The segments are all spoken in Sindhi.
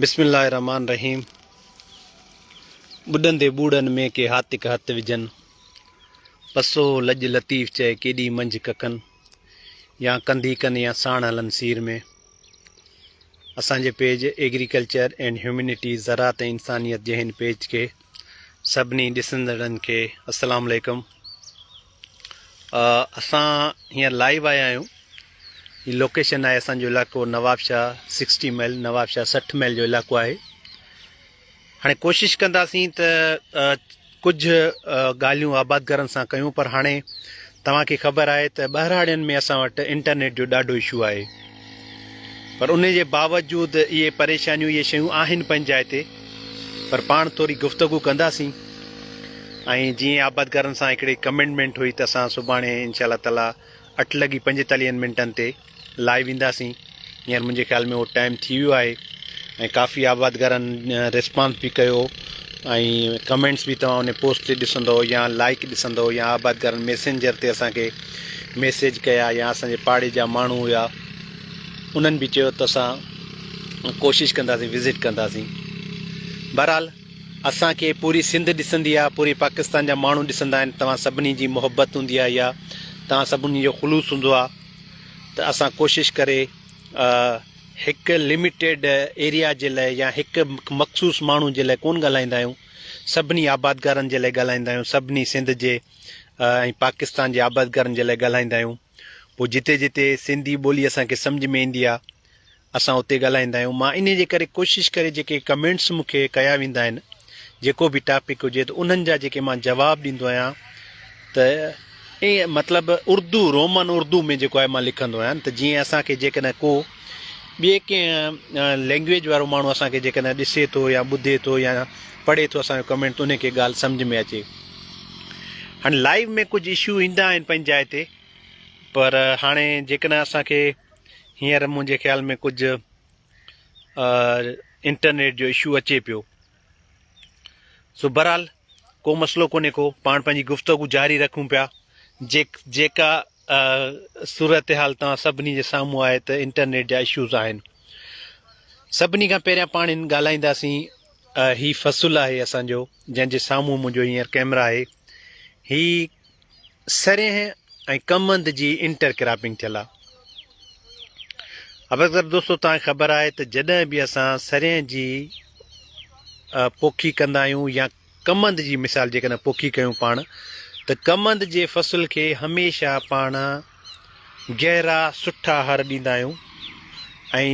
بسم الله الرحمٰن الرحيم ٻڏندي ٻوڙن ۾ ڪي هاتڪ هٿ وجهن پسو لڄ لطيف چئي ڪيڏي منجهه ڪکن يا ڪنڌي ڪن يا ساڻ هلن سير ۾ اسان جي پيج ايگريڪلچر اينڊ هيومنٽي زراعت ۽ انسانيت جي هن پيج کي سڀني ڏسندڙن کي السلام عليڪم اسان هينئر لائيو آيا آهيون هي لوڪيشن آهي اسان جو علائقو نوابشاهه سڪسٽي مائل نوابشاهه 60 مائل جو علائقو آهي هاڻي ڪوشش ڪنداسين ته ڪجهه ڳالهيون آبادگارن سان ڪيون پر هاڻي توهان کي خبر آهي ته ٻهراڙين ۾ اسان وٽ انٽرنيٽ جو ڏاڍو اشو آهي پر ان جي باوجود اهي پريشانيون اهي شيون آهن پنهنجي جاء تي پر پاڻ ٿوري گفتگو ڪنداسين ۽ جيئن آبادگارن سان هڪڙي ڪمنٽمينٽ هئي ته اسان سڀاڻي انشاء الله تعالي اٺ لڳي پنجيتاليهن منٽن تي لائيو اينداسين هينئر منهنجي خيال ۾ اهو ٽائيم ٿي ويو آهي ۽ ڪافي آبادگارن ريسپانس به ڪيو ۽ ڪمينٽس به توهان ان پوسٽ تي ڏسندو يا لائڪ ڏسندو يا آبادگارن ميسينجر تي اسان کي ميسيج ڪيا يا اسان جي پاڙي جا ماڻهو هيا انهن به چيو ته اسان ڪوشش ڪنداسين وزٽ ڪنداسين بهرحال اسان کي پوري سنڌ ڏسندي آهي پوري پاڪستان جا ماڻهو ڏسندا آهن توهان سڀني جي محبت هوندي آهي يا توهان سڀني جو خلوص هوندو آهي ته اسان ڪوشش ڪري هڪ لميٽيڊ ايريا جي لاء يا هڪ مخصوص ماڻهو جي لاء ڪون ڳالهائيندا آهيون سڀني آبادگارن جي لاء ڳالهائيندا آهيون سڀني سنڌ جي ۽ پاڪستان جي آبادگارن جي لاء ڳالهائيندا آهيون پوء جتي جتي سنڌي ٻولي اسان کي سمجهه ۾ ايندي آهي اسان اتي ڳالهائيندا آهيون مان انهي جي ڪري ڪوشش ڪري جيڪي ڪمينٽس مون کي ڪيا ويندا آهن جيڪو به ٽاپڪ هجي ته انهن جا جيڪي مان جواب ڏيندو آهيان ته ائين مطلب اردو رومن اردو ۾ جيڪو آهي مان لکندو آهيان ته جيئن اسان کي جيڪڏهن ڪو ٻئي ڪنهن لينگويج وارو ماڻهو اسان کي جيڪڏهن ڏسي ٿو يا ٻڌي ٿو يا پڙهي ٿو اسان جو ڪمينٽ ته ان کي ڳالهه سمجهه ۾ اچي هاڻي لائيو ۾ ڪجهه اشو ايندا آهن پنهنجي جاء تي پر هاڻي جيڪڏهن اسان کي هينئر منهنجي خيال ۾ ڪجهه انٽرنيٽ جو اشو اچي پيو سو بهرحال ڪو مسئلو ڪونهي ڪو پاڻ پنهنجي گفتگو جاري رکون پيا جيڪا صورتحال توهان سڀني جي سامهون آهي ته انٽرنيٽ جا اشوز آهن سڀني کان پهريان پاڻ هن ڳالهائينداسين هي فصل آهي اسان جو جنهن جي سامهون منهنجو هينئر ڪيمرا آهي هي سرينهن ۽ ڪمند جي انٽر ڪراپنگ ٿيل آهي ابڪر دوستو توهان کي خبر آهي ته جڏهن به اسان سرينهن جي پوکي ڪندا آهيون يا ڪمند جي مثال جيڪڏهن پوکي ڪيون پاڻ ته ڪمند جي فصل کي هميشه پاڻ گهرا سٺا هر ڏيندا آهيون ۽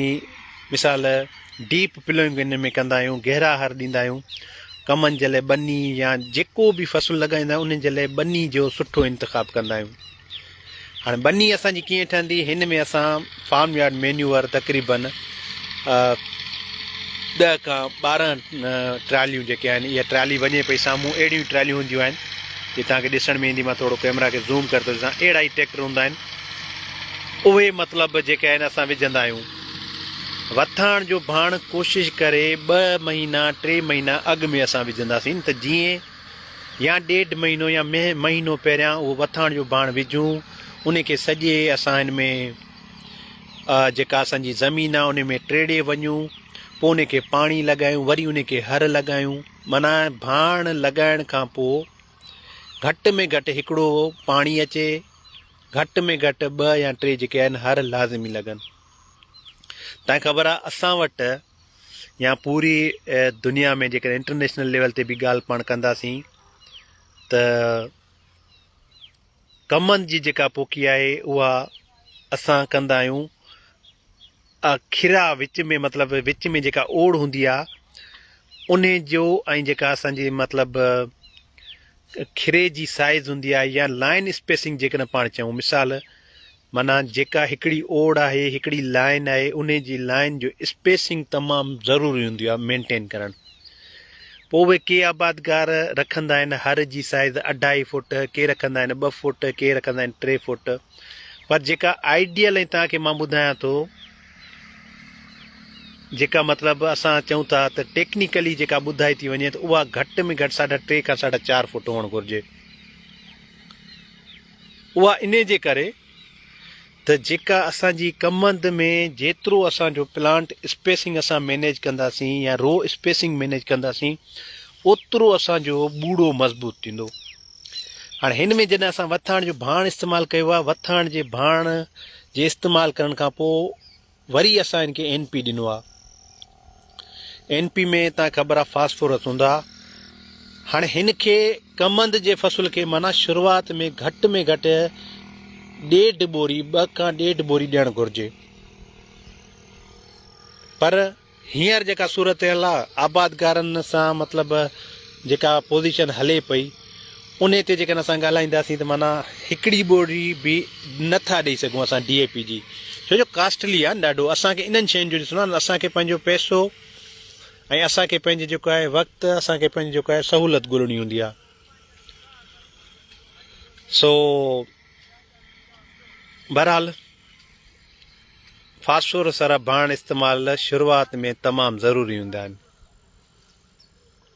مثال ڊيپ پلوئنگ ان ۾ ڪندا آهيون گهرا هر ڏيندا آهيون ڪمند جي لاء ٻني يا جيڪو به فصل لڳائيندا آهيون ان جي لاء ٻني جو سٺو انتخاب ڪندا آهيون هاڻي ٻني اسان جي ڪيئن ٺهندي هن ۾ اسان فارم يارڊ مينيوئر تقريبن ڏهه کان 12 ٽراليون جيڪي آهن اها ٽرالي وڃي پئي سامهون اهڙيون ٽراليون هونديون آهن جي توهان کي ڏسڻ ۾ ايندي مان ٿورو ڪيمرا کي زوم ڪري ٿو ڏسان اهڙا ئي ٽريڪٽر هوندا آهن اهي مطلب جيڪي آهن اسان وجهندا آهيون وٿاڻ جو ڀاڻ ڪوشش ڪري ٻه مهينا ٽي مهينا اڳ ۾ اسان وجهنداسين ته جيئن يا ڏيڍ مهينو يا مهينو پهريان اهو وٿاڻ جو ڀاڻ وجهون ان کي سڄي اسان هن ۾ جيڪا اسان جي زمين آهي ان ۾ ٽيڙي وڃون پوء ان کي پاڻي لڳايون وري ان کي هر لڳايون معنيٰ ڀاڻ لڳائڻ کان پوء گهٽ ۾ گهٽ هڪڙو پاڻي اچي گهٽ ۾ گهٽ ٻه يا ٽي جيڪي آهن هر لازمي لڳن تنهن خبر آهي اسان وٽ يا پوري دنيا ۾ جيڪڏهن انٽرنيشنل ليول تي به ڳالهه پاڻ ڪنداسين ته ڪمند جي جيڪا پوکي آهي اها اسان ڪندا آهيون کرا وچ ۾ مطلب وچ ۾ جيڪا اوڙ هوندي آهي ان جو ۽ جيڪا اسان جي مطلب کري جي سائز هوندي آهي يا لائن اسپيسنگ جيڪڏهن پاڻ چئون مثال معنيٰ جيڪا هڪڙي اوڙ آهي هڪڙي لائن آهي انهي جي لائن جو اسپيسنگ تمام ضروري هوندي آهي مينٽين ڪرڻ پوء اهي ڪي آبادگار رکندا آهن هر جي سائز اڍائي فوٽ ڪي رکندا آهن ٻه فوٽ ڪي رکندا آهن ٽي فوٽ پر جيڪا آئيڊيل ۽ توهان کي مان ٻڌايان ٿو جيڪا مطلب اسان چئون ٿا ته ٽيڪنيڪلي جيڪا ٻڌائي ٿي وڃي ته اها گهٽ ۾ گهٽ ساڍا ٽي کان ساڍا چار فوٽ هئڻ گهرجي اها انهي جي ڪري ته جيڪا اسان جي ڪمند ۾ جيترو اسان جو پلانٽ اسپيسنگ اسان مينيج ڪنداسين يا رو اسپيسنگ مينيج ڪنداسين اوترو اسان جو ٻوڙو مضبوط ٿيندو. هاڻي هن ۾ جڏهن اسان وٿاڻ جو ڀاڻ استعمال ڪيو آهي وٿاڻ جي ڀاڻ جي استعمال ڪرڻ کان پوء وري اسان هن کي اين پي ڏنو آ. اين پي ۾ تان خبر آ فاسفورس هوندو آ. هاڻي هن کي ڪمند جي فصل کي معنيٰ شروعات ۾ گهٽ ۾ گهٽ ڏيڍ ٻوري ٻه کان ڏيڍ ٻوري ڏيڻ گهرجي. پر هينئر جيڪا صورتحال آ آبادگارن سان مطلب جيڪا پوزيشن هلي پئي انهي تي جيڪڏهن اسان ڳالهائينداسين ته معنيٰ هڪڙي ٻوري به نه ٿا ڏئي سگهون اسان ڊي اي پي جي ڇو جو ڪاسٽلي آهي نه ڏاڍو اسان کي انهن شين جو ڏسڻو آهي اسان کي پنهنجو پئسو ۽ اسان کي پنهنجي جيڪو آهي وقت اسان کي پنهنجي جيڪو آهي سهولت ڳولڻي هوندي آهي سو بهرحال فاسفورس وارا ڀاڻ استعمال شروعات ۾ تمام ضروري هوندا آهن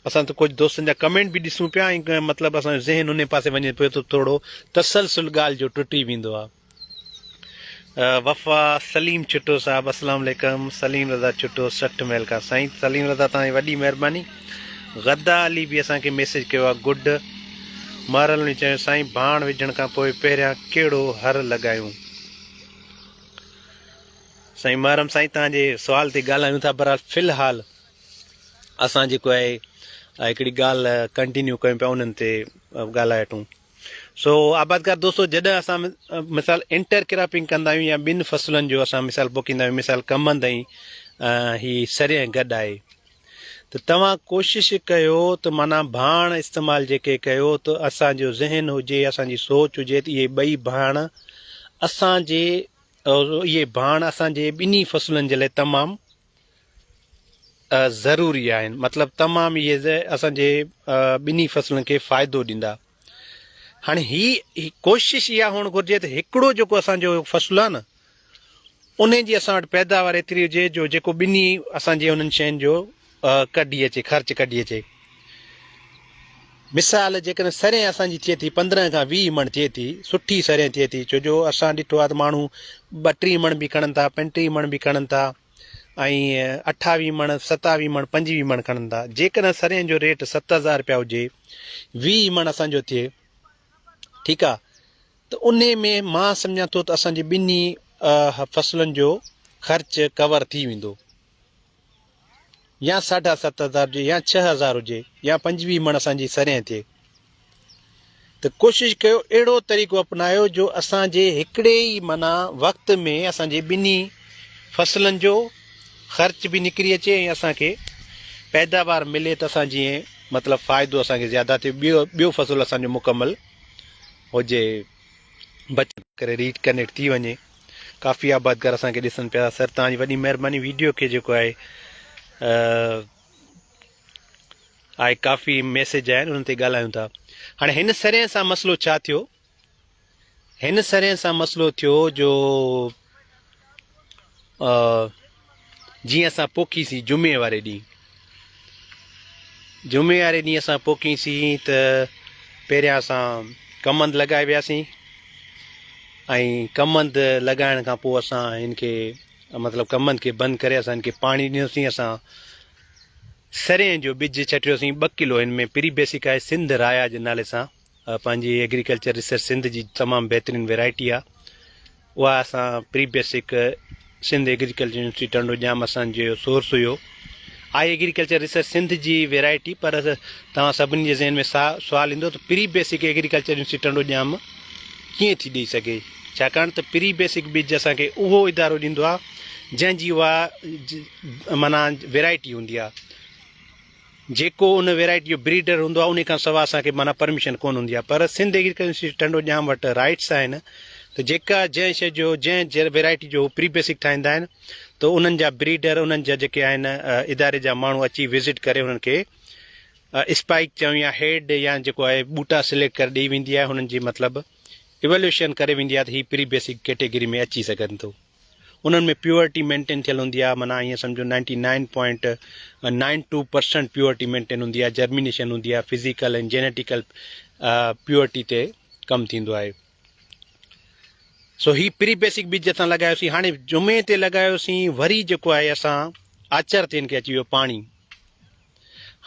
اسان ته ڪجهه دوستن جا ڪمينٽ به ڏسون پيا ۽ مطلب اسان جو ذهن انهي پاسي وڃي پيو ته ٿورو تسلسل ڳالهه جو ٽٽي ويندو آ. وفا سليم ڇٽو صاحب اسلام عليڪم سليم رضا ڇٽو 60 ميل کان سائين سليم رضا توهان جي وڏي مهرباني غدا علي به اسان کي ميسيج ڪيو آ گڊ مهرل ني چيو سائين ڀاڻ وجهڻ کان پوء پهريان ڪهڙو هر لڳايون سائين محرم سائين توهان جي سوال تي ڳالهايون ٿا بهرحال في الحال اسان جيڪو آهي هڪڙي ڳالهه ڪنٽينيو ڪيون پيا انهن تي ڳالهائي وٺون سو آبادگار دوستو جڏهن اسان مثال انٽر ڪراپنگ ڪندا آهيون يا ٻن فصلن جو اسان مثال پوکيندا آهيون مثال ڪمند ۽ هي سرين گڏ آهي ته توهان ڪوشش ڪيو ته معنيٰ ڀاڻ استعمال جيڪي ڪيو ته اسان جو ذهن هجي اسان جي سوچ هجي ته اهي ٻئي ڀاڻ اسان جي اهي ڀاڻ اسان جي ٻنهي فصلن جي لاء تمام ضروري آهن مطلب تمام اهي اسان جي ٻنهي فصلن کي فائدو ڏيندا هاڻي هي ڪوشش اها هئڻ گهرجي ته هڪڙو جيڪو اسان جو فصل آهي نه انهي جي اسان وٽ پيداوار ايتري هجي جو جيڪو ٻنهي اسان جي انهن شين جو ڪڍي اچي خرچ ڪڍي اچي مثال جيڪڏهن سرين اسان جي ٿئي ٿي 15 کان 20 مڻ ٿئي ٿي سٺي سرين ٿئي ٿي ڇو جو اسان ڏٺو آهي ته ماڻهو 32 مڻ به کڻن ٿا 35 مڻ به کڻن ٿا ۽ 28 مڻ 27 مڻ 25 مڻ کڻن ٿا جيڪڏهن سرين جو ريٽ 7000 رپيا هجي 20 مڻ اسان جو ٿئي ٺيڪ آ ته انهي ۾ مان سمجهان ٿو ته اسان جي ٻنهي فصلن جو خرچ ڪور ٿي ويندو يا ساڍا ست هزار هجي يا 6000 هجي يا 25 مڻ اسان جي سرين ٿئي ته ڪوشش ڪيو اهڙو طريقو اپنايو جو اسان جي هڪڙي ئي معنيٰ وقت ۾ اسان جي ٻنهي فصلن جو خرچ به نڪري اچي ۽ اسان کي پيداوار ملي ته اسان جيئن مطلب فائدو اسان کي زياده ٿئي ٻيو ٻيو فصل اسان جو مڪمل هجي بچت ڪري ريٽ ڪنيڪٽ ٿي وڃي ڪافي آبادگار اسان کي ڏسن پيا سر توهان جي وڏي مهرباني ويڊيو کي جيڪو آهي آهي ڪافي ميسيج آهن انهن تي ڳالهايون ٿا هاڻي هن سرين سان مسئلو ڇا ٿيو هن سرين سان مسئلو ٿيو جو جيئن اسان پوکيسين جمعي واري ڏينهن جمعي واري ڏينهن اسان پوکيسين ته پهريان اسان ڪمند لڳائي وياسين ۽ ڪمند لڳائڻ کان پوء اسان هن کي مطلب ڪمند کي بند ڪري اسان هن کي پاڻي ڏنوسين اسان سرين جو ٻج ڇٽيوسين ٻه ڪلو هن ۾ پري بيسڪ آهي سنڌ رايا جي نالي سان پنهنجي ايگريڪلچر ريسرچ سنڌ جي تمام بهترين ويرائٽي آهي اها اسان pre basic Sindh agriculture university Tando Jam اسان جو سورس هيو آهي ايگريڪلچر ريسرچ سنڌ جي ويرائٽي پر توهان سڀني جي ذهن ۾ سوال ايندو ته pre basic agriculture university Tando Jam ڪيئن ٿي ڏئي سگهي ڇاڪاڻ ته پري بيسڪ ٻج اسان کي اهو ادارو ڏيندو آهي جنهن جي اها معنيٰ ويرائٽي هوندي آهي جيڪو ان ويرائٽي جو بريڊر هوندو آهي ان کان سواء اسان کي معنيٰ پرميشن ڪونه هوندي آهي پر سنڌ ايگريڪلچر يونيورسٽي ٽنڊو ڄام وٽ رائٽس آهن ته جيڪا جنهن شيء جو جنهن ويرائٽي جو هو پري بيسڪ ٺاهيندا آهن ته انهن جا بريڊر انهن جا جيڪي آهن اداري جا ماڻهو اچي وزٽ ڪري انهن کي اسپائڪ چئون يا هيڊ يا جيڪو آهي ٻوٽا سليڪٽ ڪري ڏئي ويندي آهي هنن جي مطلب ايويلوشن ڪري ويندي آهي ته هي پري بيسڪ ڪيٽيگري ۾ اچي سگهن ٿو انهن ۾ پيورٽي مينٽين ٿيل هوندي آهي معنيٰ ائين سمجهو ninety nine point nine two percent purity maintain هوندي آهي جرمينيشن هوندي آهي فزيڪل ۽ جينيٽيڪل پيورٽي تي ڪم ٿيندو آهي. سو هي پري بيسڪ ٻج اسان لڳايوسين هاڻي جمعي تي لڳايوسين وري جيڪو آهي اسان آچر تي ان کي اچي ويو پاڻي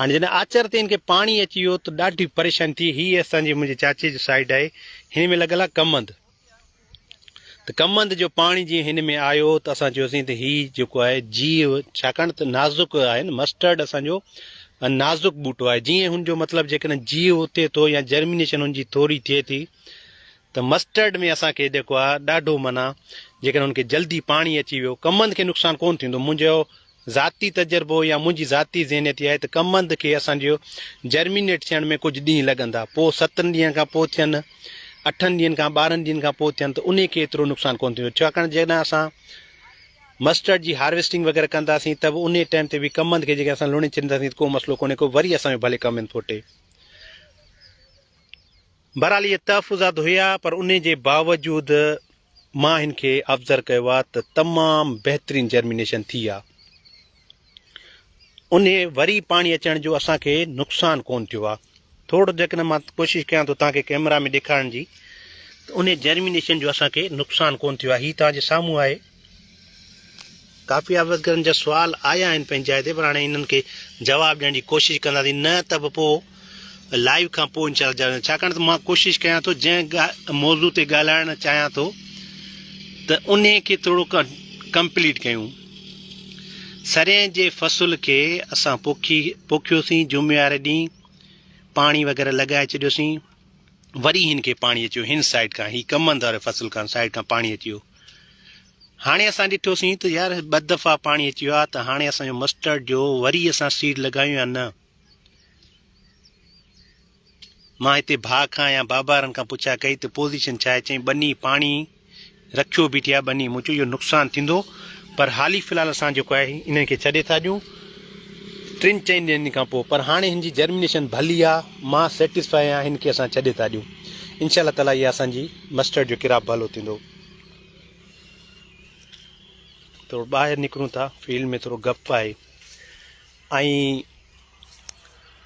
هاڻي جڏهن آچر تي ان کي پاڻي اچي ويو ته ڏاڍي پريشاني ٿي هي اسان جي منهنجي چاچي جي سائيڊ آهي هن ۾ لڳل آهي ڪمند ته ڪمند جو پاڻي جيئن هن ۾ آيو ته اسان چيوسين ته هي جيڪو آهي جيو ڇاڪاڻ ته نازڪ آهي نه مسٽرڊ اسان جو نازڪ ٻوٽو آهي جيئن هن جو مطلب جيڪڏهن جيو اتي ٿو يا جرمينيشن هن جي ٿوري ٿئي ٿي ته مسٽرڊ ۾ اسان کي جيڪو آ ڏاڍو معنيٰ جيڪڏهن ان کي جلدي پاڻي اچي ويو ڪمند کي نقصان ڪونه ٿيندو منهنجو ذاتي تجربو يا منهنجي ذاتي ذهنيت اها آهي ته ڪمند کي اسان جو جرمينيٽ ٿيڻ ۾ ڪجهه ڏينهن لڳندا پوء ستن ڏينهن کان پوء ٿين اٺن ڏينهن کان 12 ڏينهن کان پوء ٿين ته انهي کي ايترو نقصان ڪونه ٿيندو ڇاڪاڻ جڏهن اسان مسٽرڊ جي هارويسٽنگ وغيره ڪنداسين ته به انهي ٽائيم تي به ڪمند کي جيڪڏهن اسان لڻي ڇڏينداسين ته ڪو مسئلو ڪونهي ڪو وري اسان جو ڀلي ڪمند ڦوٽي. بھرحال اھي تحفظات ھيا پر انھي جي باوجود مان ھن کي آبزر ڪيو آ ته تمام بهترين جرمينيشن ٿي آ. انھي وري پاڻي اچڻ جو اسان کي نقصان ڪون ٿيو آ. ٿورو جيڪڏھن مان ڪوشش ڪيان ٿو توھان کي ڪيمرا ۾ ڏيکارڻ جي ته انھي جرمينيشن جو اسان کي نقصان ڪون ٿيو آ. ھي توھان جي سامھون آھي. ڪافي آبادگارن جا سوال آيا آهن پنهنجي جاء تي پر هاڻي انهن کي جواب ڏيڻ جي ڪوشش ڪنداسين نه ته به پوء لائيو کان پوء انشاء الله جواب ڇاڪاڻ ته مان ڪوشش ڪيان ٿو جنهن موضوع تي ڳالهائڻ چاهيان ٿو ته انهي کي ٿورو ڪمپليٽ ڪيون سرين جي فصل کي اسان پوکي پوکيوسين جمعي واري ڏينهن پاڻي وغيره لڳائي ڇڏيوسين وري هن کي پاڻي اچيو هن سائيڊ کان هي ڪمند واري فصل کان سائيڊ کان پاڻي اچي ويو هاڻي اسان ڏٺوسين ته يار ٻه دفعا پاڻي اچي ويو آهي ته هاڻي اسان جو مسٽرڊ جو وري اسان سيڊ لڳايون يا نه مان هتي ڀاء کان يا بابارن کان پڇا ڪئي ته پوزيشن ڇا آهي چئي ٻني پاڻي رکيو بيٺي آهي ٻني مون چيو اهو نقصان ٿيندو پر حالي في الحال اسان جيڪو آهي انهن کي ڇڏي ٿا ڏيون ٽن چئن ڏينهن کان پوء پر هاڻي هن جي جرمينيشن ڀلي آهي مان سيٽسفائي آهيان هن کي اسان ڇڏي ٿا ڏيون انشاء الله تعالي اها اسان جي مسٽرڊ جو ڪراپ ڀلو ٿيندو. ٿورو ٻاهر نڪرون ٿا فيلڊ ۾ ٿورو گپ آهي ۽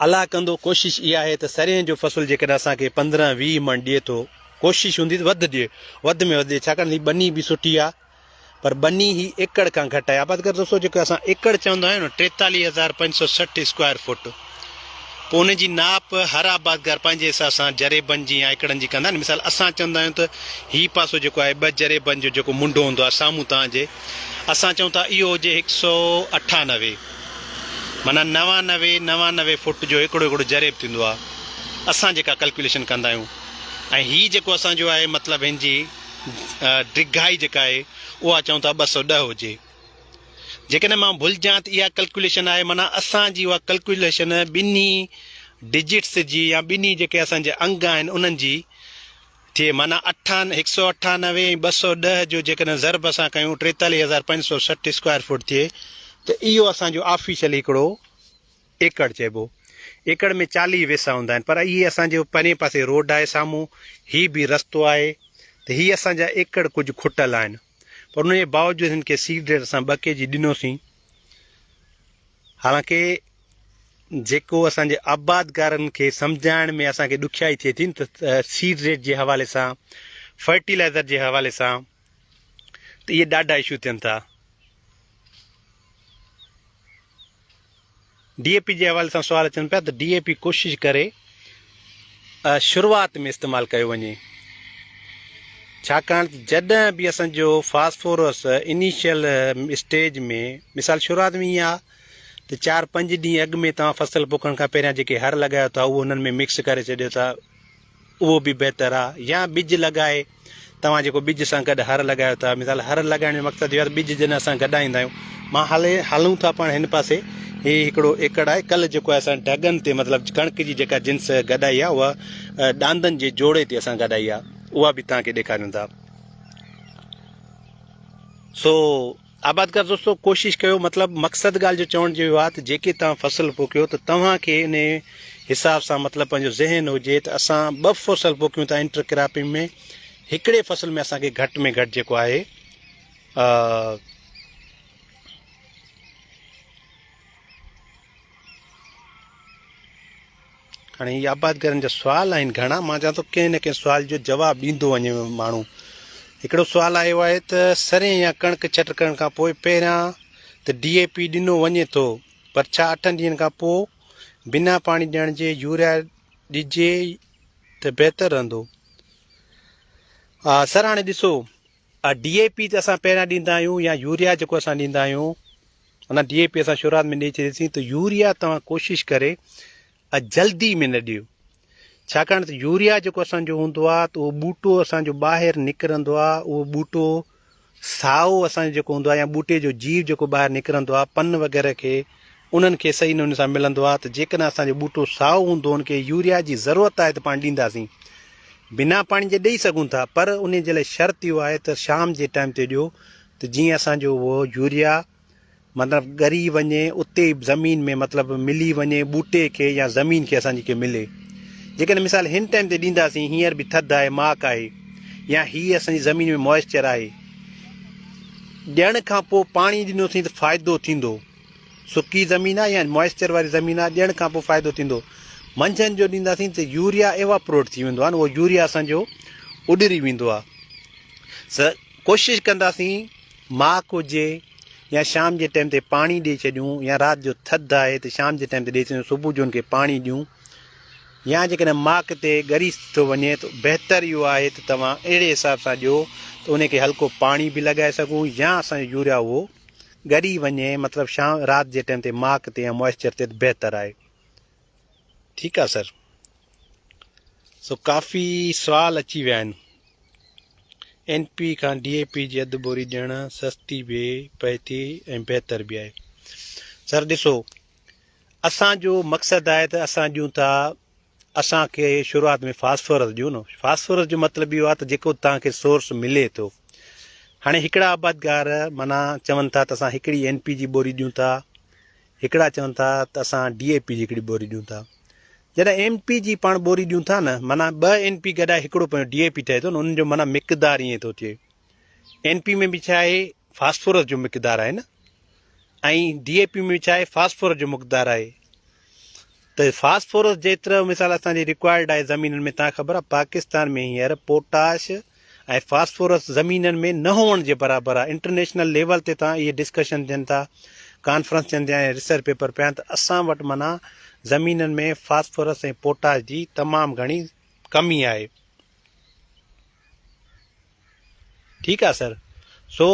الله ڪندو ڪوشش اها آهي ته سرين جو فصل جيڪڏهن اسان کي 15 20 مڻ ڏئي ٿو ڪوشش هوندي ته وڌ ڏئي وڌ ۾ وڌ ڏئي ڇاڪاڻ هي ٻني به سٺي آهي پر ٻني هي ايڪڙ کان گهٽ آهي آبادگار دوستو جيڪو اسان ايڪڙ چوندا آهيون نه 43560 اسڪوائر فوٽ پوء ان جي ناپ هر آبادگار پنهنجي حساب سان جريبن جي يا ايڪڙن جي ڪندا آهن. مثال اسان چوندا آهيون ته هي پاسو جيڪو آهي ٻه جريبن جو جيڪو منڍو هوندو آهي سامهون توهان جي اسان چئون ٿا اهو هجي هڪ سئو اٺانوي معنيٰ نوانوي نوانوي فوٽ جو هڪڙو هڪڙو جريب ٿيندو آهي اسان جيڪا ڪلڪيوليشن ڪندا آهيون ۽ هي جيڪو اسان جو آهي مطلب هن جي ڊگهائي جيڪا آهي اها چئون ٿا 210 هجي. جيڪڏهن مان ڀلجان ته اها ڪلڪيوليشن آهي معنيٰ اسان جي اها ڪلڪيوليشن ٻنهي ڊجٽس جي يا ٻنهي جيڪي اسان جا انگ آهن انهن جي ٿئي معنيٰ اٺان هڪ سؤ اٺانوي ۽ 210 جو جيڪڏهن ضرب اسان ڪيون 43560 اسڪوائر فوٽ ٿئي ته اهو اسان جو آفيشلي هڪڙو ايڪڙ چئبو. ايڪڙ ۾ 40 ويسا هوندا آهن پر اهي اسان جو پرين پاسي روڊ آهي سامهون هي به رستو آهي ته هي اسان جا ايڪڙ ڪجهه کٽل آهن. پر ان جي باوجود هن کي سيڊ ريٽ اسان ٻه ڪي جي ڏنوسين حالانڪه جيڪو اسان جي آبادگارن کي سمجهائڻ ۾ اسان کي ڏکيائي ٿئي ٿي ته سيڊ ريٽ جي حوالي سان فرٽيلائزر جي حوالي سان ته اهي ڏاڍا اشو ٿين ٿا. ڊي اي پي جي حوالي سان سوال اچن پيا ته ڊي اي پي ڪوشش ڪري شروعات ۾ استعمال ڪيو وڃي ڇاڪاڻ ته جڏهن به اسان جو فاسفورس انيشل اسٽيج ۾ مثال شروعات ۾ ائين آهي ته چار پنج ڏينهن اڳ ۾ توهان فصل پوکڻ کان پهريان جيڪي هر لڳايو ٿا اهو انهن ۾ مڪس ڪري ڇڏيو ٿا اهو به بهتر آ يا ٻج لڳائي توهان جيڪو ٻج سان گڏ هر لڳايو ٿا مثال هر لڳائڻ جو مقصد اهو آهي ته ٻج جڏهن اسان گڏائيندا آهيون مان هلي هلون ٿا پاڻ هن پاسي هي هڪڙو ايڪڙ آهي ڪل جيڪو آهي اسان ڍڳن تي مطلب ڪڻڪ جي جيڪا جنس گڏائي آهي اها ڏاندن جي جوڙي تي اسان گڏائي آهي اها به توهان کي ڏيکاريون ٿا سو آبادگار دوستو ڪوشش ڪيو مطلب مقصد ڳالهه جو چوڻ جو اهو آهي ته جيڪي توهان فصل پوکيو ته توهان کي ان حساب سان مطلب پنهنجو ذهن هجي ته اسان ٻه فصل پوکيون ٿا انٽر ڪراپنگ ۾ هڪڙي فصل ۾ اسان کي گهٽ ۾ گهٽ جيڪو آهي هاڻي هي آبادگارن جا سوال آهن گهڻا مان چوان ٿو ڪنهن نه ڪنهن سوال جو جواب ڏيندو وڃي ماڻهو. هڪڙو سوال آيو آهي ته سرين يا ڪڻڪ ڇٽ ڪرڻ کان پوء پهريان ته ڊي اي پي ڏنو وڃي ٿو پر ڇا اٺن ڏينهن کان پوء بنا پاڻي ڏيڻ جي يوريا ڏجي ته بهتر رهندو؟ سر هاڻي ڏسو ڊي اي پي ته اسان پهريان ڏيندا آهيون يا يوريا جيڪو اسان ڏيندا آهيون معنيٰ ڊي اي پي اسان شروعات ۾ ڏئي ڇڏيسين ته يوريا توهان ڪوشش ڪري جلدي ۾ نه ڏيو ڇاڪاڻ ته يوريا جيڪو اسان جو هوندو آهي ته اهو ٻوٽو اسان جو ٻاهر نڪرندو آهي اهو ٻوٽو سائو اسان جو جيڪو هوندو آهي يا ٻوٽي جو جيو جيڪو ٻاهر نڪرندو آهي پن وغيره کي انهن کي صحيح نموني سان ملندو آهي ته جيڪڏهن اسان جو ٻوٽو سائو هوندو ان کي يوريا جي ضرورت آهي ته پاڻ ڏينداسين بنا پاڻي جي ڏئي سگهون ٿا پر ان جي لاء شرط اهو آهي ته شام جي ٽائيم تي ڏيو ته جيئن اسان جو اهو يوريا مطلب ڳري وڃي اتي ئي زمين ۾ مطلب ملي وڃي ٻوٽي کي يا زمين کي اسان جي کي ملي جيڪڏهن مثال هن ٽائيم تي ڏينداسين هينئر به ٿڌ آهي ماڪ آهي يا هي اسان جي زمين ۾ موئسچر آهي ڏيڻ کان پوء پاڻي ڏنوسين ته فائدو ٿيندو سڪي زمين آهي يا موئسچر واري زمين آهي ڏيڻ کان پوء فائدو ٿيندو منجهند جو ڏينداسين ته يوريا ايواپروٽ ٿي ويندو آهي اهو يوريا اسان جو اڏري ويندو آهي سر ڪوشش ڪنداسين ماڪ هجي يا شام جي ٽائيم تي پاڻي ڏئي ڇڏيون يا رات جو ٿڌ آهي ته شام جي ٽائيم تي ڏئي ڇڏيون صبح جو ان کي پاڻي ڏيون يا جيڪڏهن ماڪ تي ڳري ٿو وڃي ته بهتر اهو آهي ته توهان اهڙي حساب سان ڏيو ته ان کي هلڪو پاڻي به لڳائي سگهون يا اسان جو يوريا اهو ڳري وڃي مطلب شام رات جي ٽائيم تي ماڪ تي يا موئسچر تي ته بهتر آهي ٺيڪ آ سر سو ڪافي سوال اچي ويا آهن اين پي کان ڊي اي پي جي اڌ ٻوري ڏيڻ سستي به پئي ٿي ۽ بهتر به آهي سر ڏسو اسان جو مقصد آهي ته اسان ڏيون ٿا اسان کي شروعات ۾ فاسفورس ڏيون نه فاسفورس جو مطلب اهو آهي ته جيڪو توهان کي سورس ملي ٿو هاڻي هڪڙا آبادگار معنيٰ چون ٿا ته اسان هڪڙي اين پي جي ٻوري ڏيون ٿا هڪڙا چون ٿا ته اسان ڊي اي پي جي هڪڙي ٻوري ڏيون ٿا. جڏهن اين پي جي پاڻ ٻوري ڏيون ٿا نه معنيٰ ٻه اين پي گڏائي هڪڙو پنهنجو ڊي اي پي ٺهي ٿو نه انهن جو معنيٰ مقدار ائين ٿو ٿئي. اين پي ۾ به ڇا آهي فاسفورس جو مقدار آهي نه ۽ ڊي اي پي ۾ به ڇا آهي فاسفورس جو مقدار آهي ته فاسفورس جيترو مثال اسان جي رڪوائرڊ آهي زمينن ۾ تان خبر آهي پاڪستان ۾ هينئر پوٽاش ۽ فاسفورس زمينن ۾ نه هئڻ جي برابر آهي انٽرنيشنل ليول تي تان اهي ڊسڪشن ٿين ٿا ڪانفرنس ٿين ٿيا ۽ ريسرچ پيپر پيا آهن ته اسان وٽ معنيٰ زمينن ۾ فاسفورس ۽ پوٽاش جي تمام گهڻي ڪمي آهي ٺيڪ آهي سر سو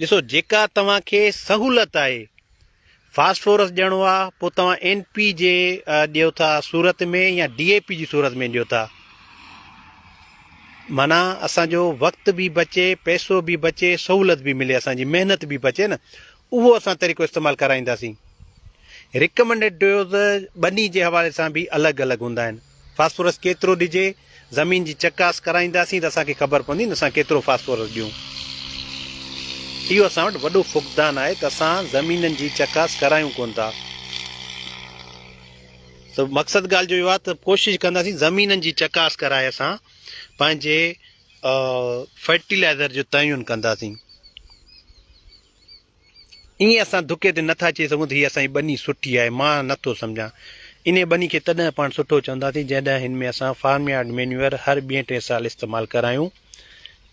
ڏسو جيڪا توهان کي سهولت آهي فاسفورس ڏيڻو آ پوء توهان اين پي جي ڏيو ٿا صورت ۾ يا ڊي اي پي جي صورت ۾ ڏيو ٿا معنيٰ اسان جو وقت به بچي پئسو به بچي سهولت به ملي اسان جي محنت به بچي نه اهو اسان طريقو استعمال ڪرائينداسين ريڪمنڊيڊ ڊوز ٻني جي حوالي سان به الڳ الڳ هوندا آهن فاسفورس ڪيترو ڏجي زمين جي چڪاس ڪرائينداسين ته اسان کي خبر پوندي نه اسان ڪيترو فاسفورس ڏيون. اهو اسان وٽ وڏو فقدان آهي ته اسان زمينن جي چڪاس ڪرايون ڪونه ٿا. سو مقصد ڳالهه جو اهو آهي ته ڪوشش ڪنداسين زمينن جي چڪاس ڪرائي اسان پنهنجي فرٽيلائزر جو تعين ڪنداسين. ائين اسان ڌڪي تي نٿا چئي سگهون ته هي اسان جي ٻني سٺي آهي، مان نٿو سمجهان. انهيء ٻني کي تڏهن پاڻ سٺو چونداسين جڏهن هن ۾ اسان فارم يارڊ مينيوئر هر ٻئين ٽئين سال استعمال ڪرايون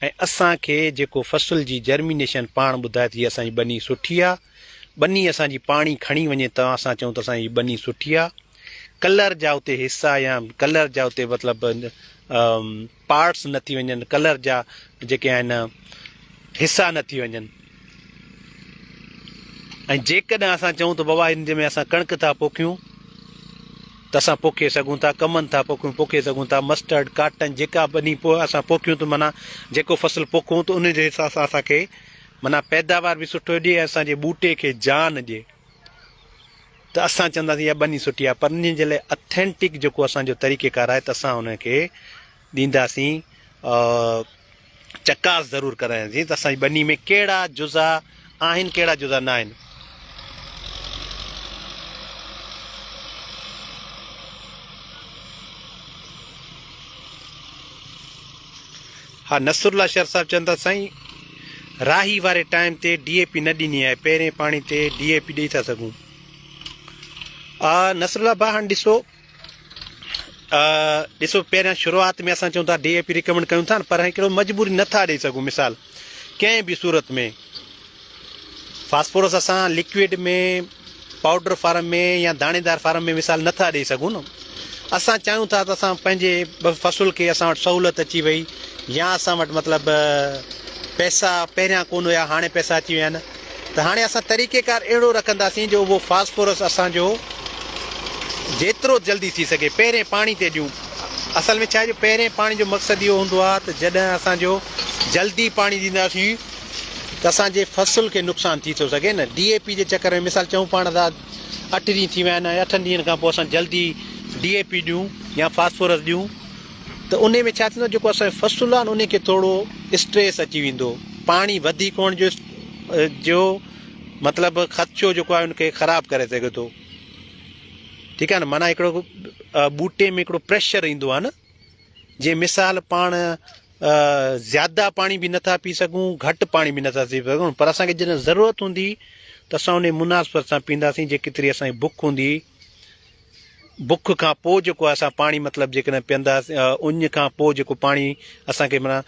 ۽ اسان کي جيڪو فصل جي جرمينيشن پاڻ ٻڌائي ته هي اسان جي ٻني سٺي آهي، ٻني اسان جي پاڻي کڻي وڃي ته اسان چئون ته اسان جي ٻني سٺي آهي. ڪلر جا اتي حصا يا ڪلر جا اتي مطلب پارٽس نه ٿي وڃن، ڪلر جا جيڪي آهن حصا نه ٿي وڃن ۽ جيڪڏهن اسان چئون ته بابا هن ۾ اسان ڪڻڪ ٿا پوکيون ته اسان پوکي سگهون ٿا ڪمند ٿا پوکيون پوکي سگهون ٿا مسٽرڊ ڪاٽن جيڪا ٻني پوء اسان پوکيون ته معنيٰ جيڪو فصل پوکون ته ان جي حساب سان اسان کي معنيٰ پيداوار به سٺو ڏي ۽ اسان جي ٻوٽي کي جان ڏي ته اسان چونداسين اها ٻني سٺي آهي پر انهي جي لاء اٿينٽڪ جيڪو اسان جو طريقي ڪار آهي ته اسان ان کي ڏينداسين چڪاس ضرور ڪرائينداسين ته اسان جي ٻني ۾ ڪهڙا جزا آهن ڪهڙا جزا نه آهن. ها نصر الله شر صاحب چون ٿا سائين راهي واري ٽائيم تي ڊي اي پي نه ڏني آهي پهرين پاڻي تي ڊي اي پي ڏئي ٿا سگهون. آ نصر الله ڀاء هاڻي ڏسو ڏسو پهريان شروعات ۾ اسان چئون ٿا ڊي اي پي ريڪمنڊ ڪيون ٿا پر هڪڙو مجبوري نٿا ڏئي سگهون مثال ڪنهن به صورت ۾ فاسفورس اسان لڪوئڊ ۾ پائوڊر فارم ۾ يا داڻيدار فارم ۾ مثال نٿا ڏئي سگهون نه اسان چاهيون ٿا ته اسان پنهنجي فصل کي اسان وٽ سهولت اچي وئي يا اسان وٽ مطلب پئسا پهريان ڪون هيا هاڻي پئسا اچي ويا آهن ته هاڻي اسان طريقي ڪار اهڙو رکنداسين جو اهو فاسفورس اسان جو جيترو جلدي ٿي سگهي پهرين پاڻي تي ڏيون اصل ۾ ڇا آهي جو پهرين پاڻي جو مقصد اهو هوندو آهي ته جڏهن اسان جو جلدي پاڻي ڏينداسين ته اسان جي فصل کي نقصان ٿي ٿو سگهي نه ڊي اي پي جي چڪر ۾ مثال چئون پاڻ ته اٺ ڏينهن ٿي ويا آهن ۽ اٺن ڏينهن کان پوء اسان جلدي ڊي اي پي ڏيون يا فاسفورس ڏيون ته انهي ۾ ڇا ٿيندو جيڪو اسان جو فصل آهي نه انهي کي ٿورو اسٽريس اچي ويندو پاڻي وڌيڪ هئڻ جو جو مطلب خدشو جيڪو آهي ان کي خراب ڪري سگهي ٿو ٺيڪ آهي نه معنيٰ هڪڙو ٻوٽي ۾ هڪڙو پريشر ايندو آهي نه جي مثال پاڻ زياده پاڻي به نٿا پي سگهون گهٽ پاڻي به نٿا پي سگهون پر اسانکي جڏهن ضرورت هوندي ته اسان ان مناسبت سان پينداسين جيڪتري اسانجي بک هوندي بک کان پوء جيڪو اسان پاڻي مطلب جيڪڏهن پيئنداسين اڃ کان پوء جيڪو پاڻي اسانکي معنيٰ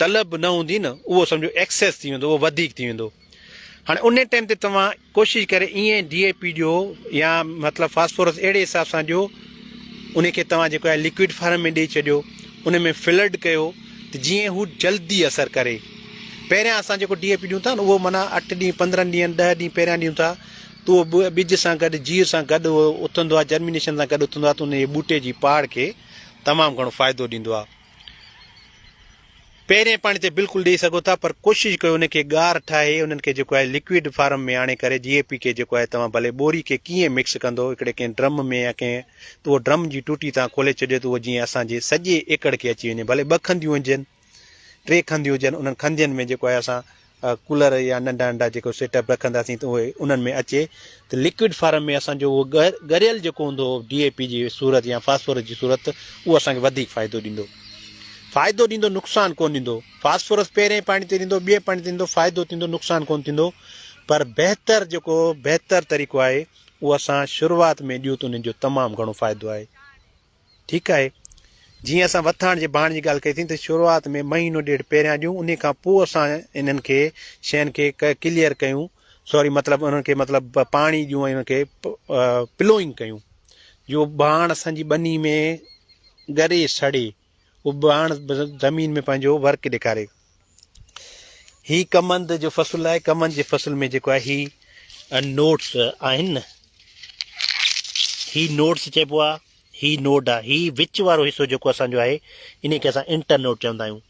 طلب نه هوندي نه اهو سمجهو ايڪسيس ٿي ويندو اهو وڌيڪ ٿي ويندو هاڻي ان ٽائيم تي توهان ڪوشش ڪري ائين ڊي اي پي ڏيو يا مطلب فاسفورس اهڙي حساب سان ڏيو ان کي توهان جيڪو آهي لڪوڊ فارم ۾ ڏئي ڇڏيو ان ۾ فلڊ ڪيو ته جيئن هو جلدي اثر ڪري پهريان اسان جيڪو ڊي اي پي ڏيون ٿا نه اهو معنيٰ اٺ ڏينهن پندرهن ڏينهن ڏهه ڏينهن پهريان ڏيون ٿا ته اهو ٻج سان گڏ جيء سان گڏ اهو اٿندو آهي جرمينيشن سان گڏ اٿندو آهي ته ان جي ٻوٽي جي پاڙ کي تمام گهڻو فائدو ڏيندو آهي. پهرين پاڻي تي بلڪل ڏئي سگهو ٿا پر ڪوشش ڪيو ان کي ڳار ٺاهي انهن کي جيڪو آهي لڪوئڊ فارم ۾ آڻي ڪري جي اي پي کي جيڪو آهي توهان ڀلي ٻوري کي ڪيئن مڪس ڪندو هڪڙي ڪنهن ڊرم ۾ يا ڪنهن ته اهو ڊرم جي ٽوٽي توهان کولي ڇڏيو ته اهو جيئن اسان جي سڄي ايڪڙ کي اچي وڃي ڀلي ٻه کنڌيون هجن ٽي کنڌيون هجن انهن کنڌين ۾ جيڪو آهي اسان ڪولر يا ننڍا ننڍا جيڪو سيٽ اپ رکنداسين ته اهي انهن ۾ اچي ته لڪوڊ فارم ۾ اسان جو اهو ڳريل جيڪو هوندو هو ڊي اي پي جي صورت يا فاسفورس جي صورت اهو اسان کي وڌيڪ فائدو ڏيندو فائدو ڏيندو نقصان ڪون ڏيندو فاسفورس پهرين پاڻي تي ڏيندو ٻئي پاڻي تي ڏيندو فائدو ٿيندو نقصان ڪون ٿيندو پر بهتر جيڪو بهتر طريقو آهي اهو اسان شروعات ۾ ڏيون ته انهن جو تمام گهڻو فائدو آهي ٺيڪ آهي. جيئن اسان وٿاڻ جي ڀاڻ جي ڳالهه ڪئي ٿي ته شروعات ۾ مهينو ڏيڍ پهريان ڏيون انهي کان پوء اسان انهن کي شين کي ڪليئر ڪيون سوري مطلب انهن کي مطلب پاڻي ڏيون ۽ انهن کي پلوئنگ ڪيون جو ڀاڻ اسان جي ٻني ۾ ڳري سڙي اهو ڀاڻ زمين ۾ پنهنجو ورڪ ڏيکاري. هي ڪمند جو فصل آهي ڪمند جي فصل ۾ جيڪو آهي هي نوٽس آهن نه هي نوٽس چئبو آهي هي نوڊ آهي هي وچ وارو حصو جيڪو اسان جو آهي ان کي اسان انٽر نوڊ چوندا آهيون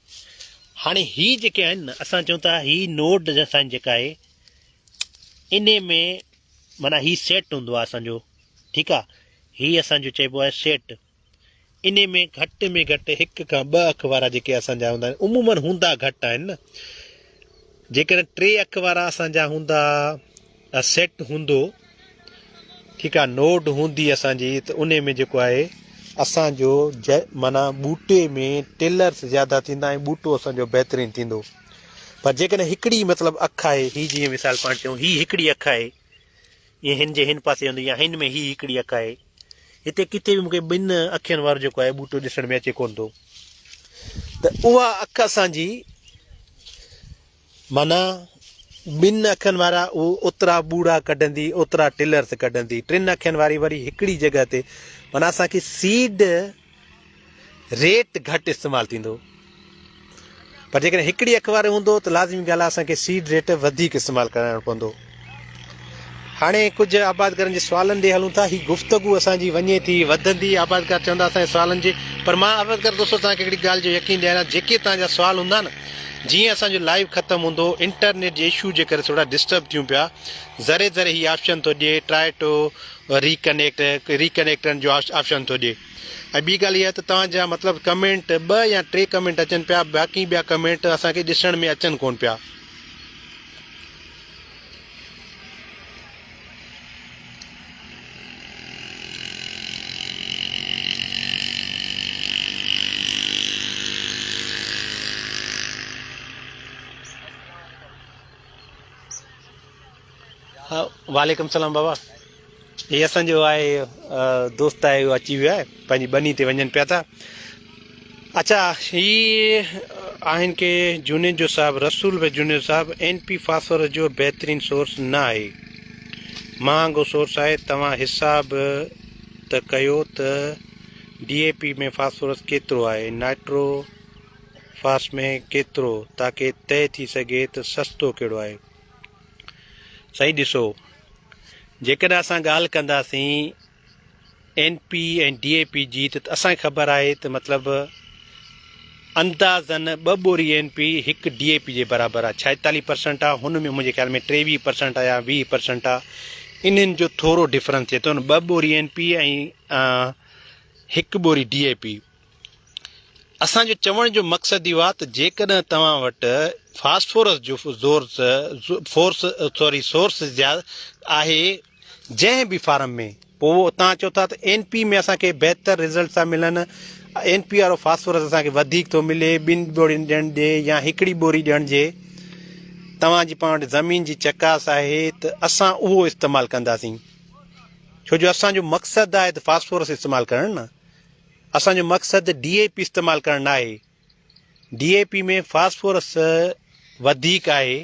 هاڻي هي جيڪي آهن نه اسان چون ٿا هي نوڊ اسان جيڪا آهي ان ۾ معنی هي سيٽ هوندو آهي اسان جو ٺيڪ آهي هي اسان جو چئبو آهي سيٽ انهي ۾ گهٽ ۾ گهٽ هڪ کان ٻه اک وارا جيڪي اسان جا هوندا آهن عموماً هوندا گهٽ آهن نه جيڪڏهن ٽي اک وارا اسان جا هوندا سيٽ هوندو ٺيڪ آهي نوڊ هوندي اسان جي ته انهي ۾ جيڪو آهي اسان جو معنيٰ ٻوٽي ۾ ٽيلرس زياده ٿيندا ۽ ٻوٽو اسان جو بهترين ٿيندو پر جيڪڏهن هڪڙي مطلب اک آهي هي جيئن مثال پاڻ چئون هي هڪڙي اک آهي ائين هن جي هن پاسي هوندي يا هن ۾ هي هڪڙي اک آهي. هتي ڪٿي به مون کي ٻن اکين وارو جيڪو آهي ٻوٽو ڏسڻ ۾ اچي ڪونه ٿو ته اها اک اسان جي معنيٰ ٻن اکين وارا اهو اوترا ٻوڙا ڪڍندي اوترا ٽلرس ڪڍندي ٽن اکين واري وري هڪڙي جڳهه تي معنيٰ اسان کي سيڊ ريٽ گهٽ استعمال ٿيندو پر جيڪڏهن هڪڙي اک وارو هوندو ته لازمي ڳالهه آهي اسان کي سيڊ ريٽ وڌيڪ استعمال ڪرائڻو پوندو. هاڻي ڪجهه آبادگارن جي سوالن ڏي هلون ٿا. هي گفتگو اسان جي وڃي ٿي وڌندي آبادگار چوندا اسان جي سوالن جي پر مان آبادگار دوستو توهان کي هڪڙي ڳالهه جو يقين ڏياريان جيڪي توهان جا سوال هوندا نه جيئن اسان جو لائيو ختم هوندو انٽرنيٽ جي اشو جي ڪري ٿورا ڊسٽرب ٿيون پيا ذري ذري هي آپشن ٿو ڏي try to reconnect reconnect ڪرڻ جو آپشن ٿو ڏي ۽ ٻي ڳالهه اها ته توهان جا مطلب ڪمينٽ ٻه يا ٽي ڪمينٽ اچن پيا باقي ٻيا ڪمينٽ اسان کي ڏسڻ ۾ اچن ڪون پيا. ها وعليڪم السلام بابا. هي اسان جو آهي دوست آهي اهو اچي ويو آهي پنهنجي ٻني تي وڃن پيا ٿا اچھا هي آهن ڪي جونيجو صاحب رسول به جونيجو صاحب اين پي فاسفورس جو بهترين سورس نه آهي مهانگو سورس آهي توهان حساب ته ڪيو ته ڊي اي پي ۾ فاسفورس ڪيترو آهي نائٽرو فاس ۾ ڪيترو تاڪي طئي ٿي سگهي ته سستو ڪهڙو آهي سائين ڏسو جيڪڏهن اسان ڳالهه ڪنداسين اين پي ۽ ڊي اي پي جي ته اسان کي خبر آهي ته مطلب اندازن ٻه ٻوري اين پي هڪ ڊي اي پي جي برابر آهي ڇائيتاليهه پرسنٽ آهي هن ۾ منهنجي خيال ۾ 23 پرسنٽ آهي يا 20 پرسنٽ آهي انهن جو ٿورو ڊفرنس ٿئي ٿو ٻه ٻوري اين پي ۽ هڪ ٻوري ڊي اي پي اسان جو چوڻ جو مقصد اهو آهي ته جيڪڏهن توهان وٽ فاسفورس جو زور فورس سوري سورس آهي جنهن به فارم ۾ پوء اهو توهان چئو ٿا ته اين پي ۾ اسان کي بهتر رزلٽ ٿا ملن اين پي وارو فاسفورس اسان کي وڌيڪ ٿو ملي ٻن ٻورين ڏيڻ جي يا هڪڙي ٻوري ڏيڻ جي توهان جي پاڻ وٽ زمين جي چڪاس آهي ته اسان اهو استعمال ڪنداسين ڇو جو اسان جو مقصد آهي ته فاسفورس استعمال ڪرڻ نه اسان جو مقصد ڊي اي پي استعمال ڪرڻ ناهي، ڊي اي پي ۾ فاسفورس وڌيڪ آهي،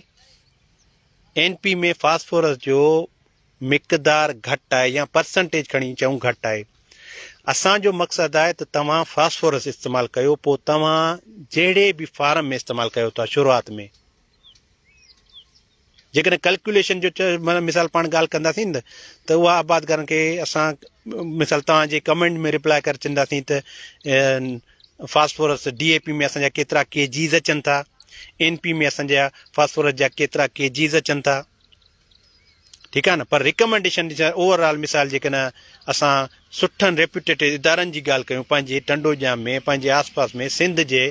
اين پي ۾ فاسفورس جو مقدار گهٽ آهي يا پرسنٽيج کڻي چئون گهٽ آهي. اسان جو مقصد آهي ته توهان فاسفورس استعمال ڪيو پوء توهان جهڙي به فارم ۾ استعمال ڪيو ٿا شروعات ۾ جيڪڏهن ڪلڪيوليشن جو معنيٰ مثال پاڻ ڳالهه ڪنداسين نه ته اها آبادگارن کي اسان مثال توهان جي ڪمينٽ ۾ رپلاء ڪري چونداسين ته فاسفورس ڊي اي پي ۾ اسان جا ڪيترا ڪي جيز اچن ٿا اين پي ۾ اسان جا فاسفورس جا ڪيترا ڪي جيز اچن ٿا ٺيڪ آهي نه پر ريڪمينڊيشن اوور آل مثال جيڪڏهن اسان سٺن ريپيوٽيڊ ادارن جي ڳالهه ڪيون پنهنجي ٽنڊو ڄام ۾ پنهنجي آس پاس ۾ سنڌ جي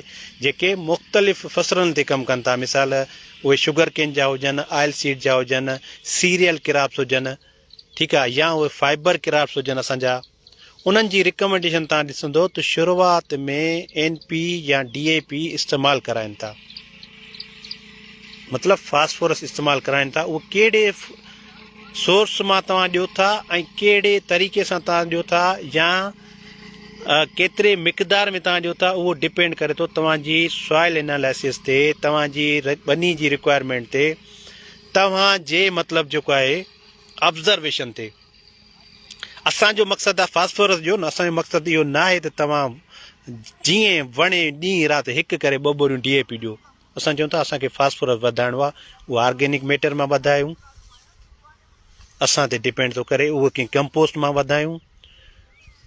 جيڪي مختلف فصلن تي ڪم ڪن ٿا مثال اهي شگر ڪين جا هجن آئل سيڊ جا هجن سيريل ڪراپس هجن ٺيڪ آهي يا اهي فائبر ڪراپس هجن اسان جا انهن جي ريڪمينڊيشن تان ڏسندو ته شروعات ۾ اين پي يا ڊي اي پي استعمال ڪرائن ٿا مطلب فاسفورس استعمال ڪرائن ٿا اهو ڪهڙي سورس مان توهان ڏيو ٿا ۽ ڪهڙي طريقي سان توهان ڏيو ٿا يا ڪيتري مقدار ۾ توهان ڏيو ٿا اهو ڊپينڊ ڪري ٿو توهان جي سوائل انالائسس تي توهان جي ٻني جي رڪوائرمينٽ تي توهان جي مطلب جيڪو آهي آبزرويشن تي اسان جو مقصد آهي فاسفورس جو نه اسان جو مقصد اهو نه آهي ته توهان جيئن وڻي ڏينهن رات هڪ ڪري ٻه ٻوريون ڊي اي پي ڏيو اسان چئون ٿا اسان کي فاسفورس وڌائڻو آهي اهو آرگينڪ ميٽر مان وڌايون اسان تي ڊپينڊ ٿو ڪري اهو ڪنهن ڪمپوسٽ مان وڌايون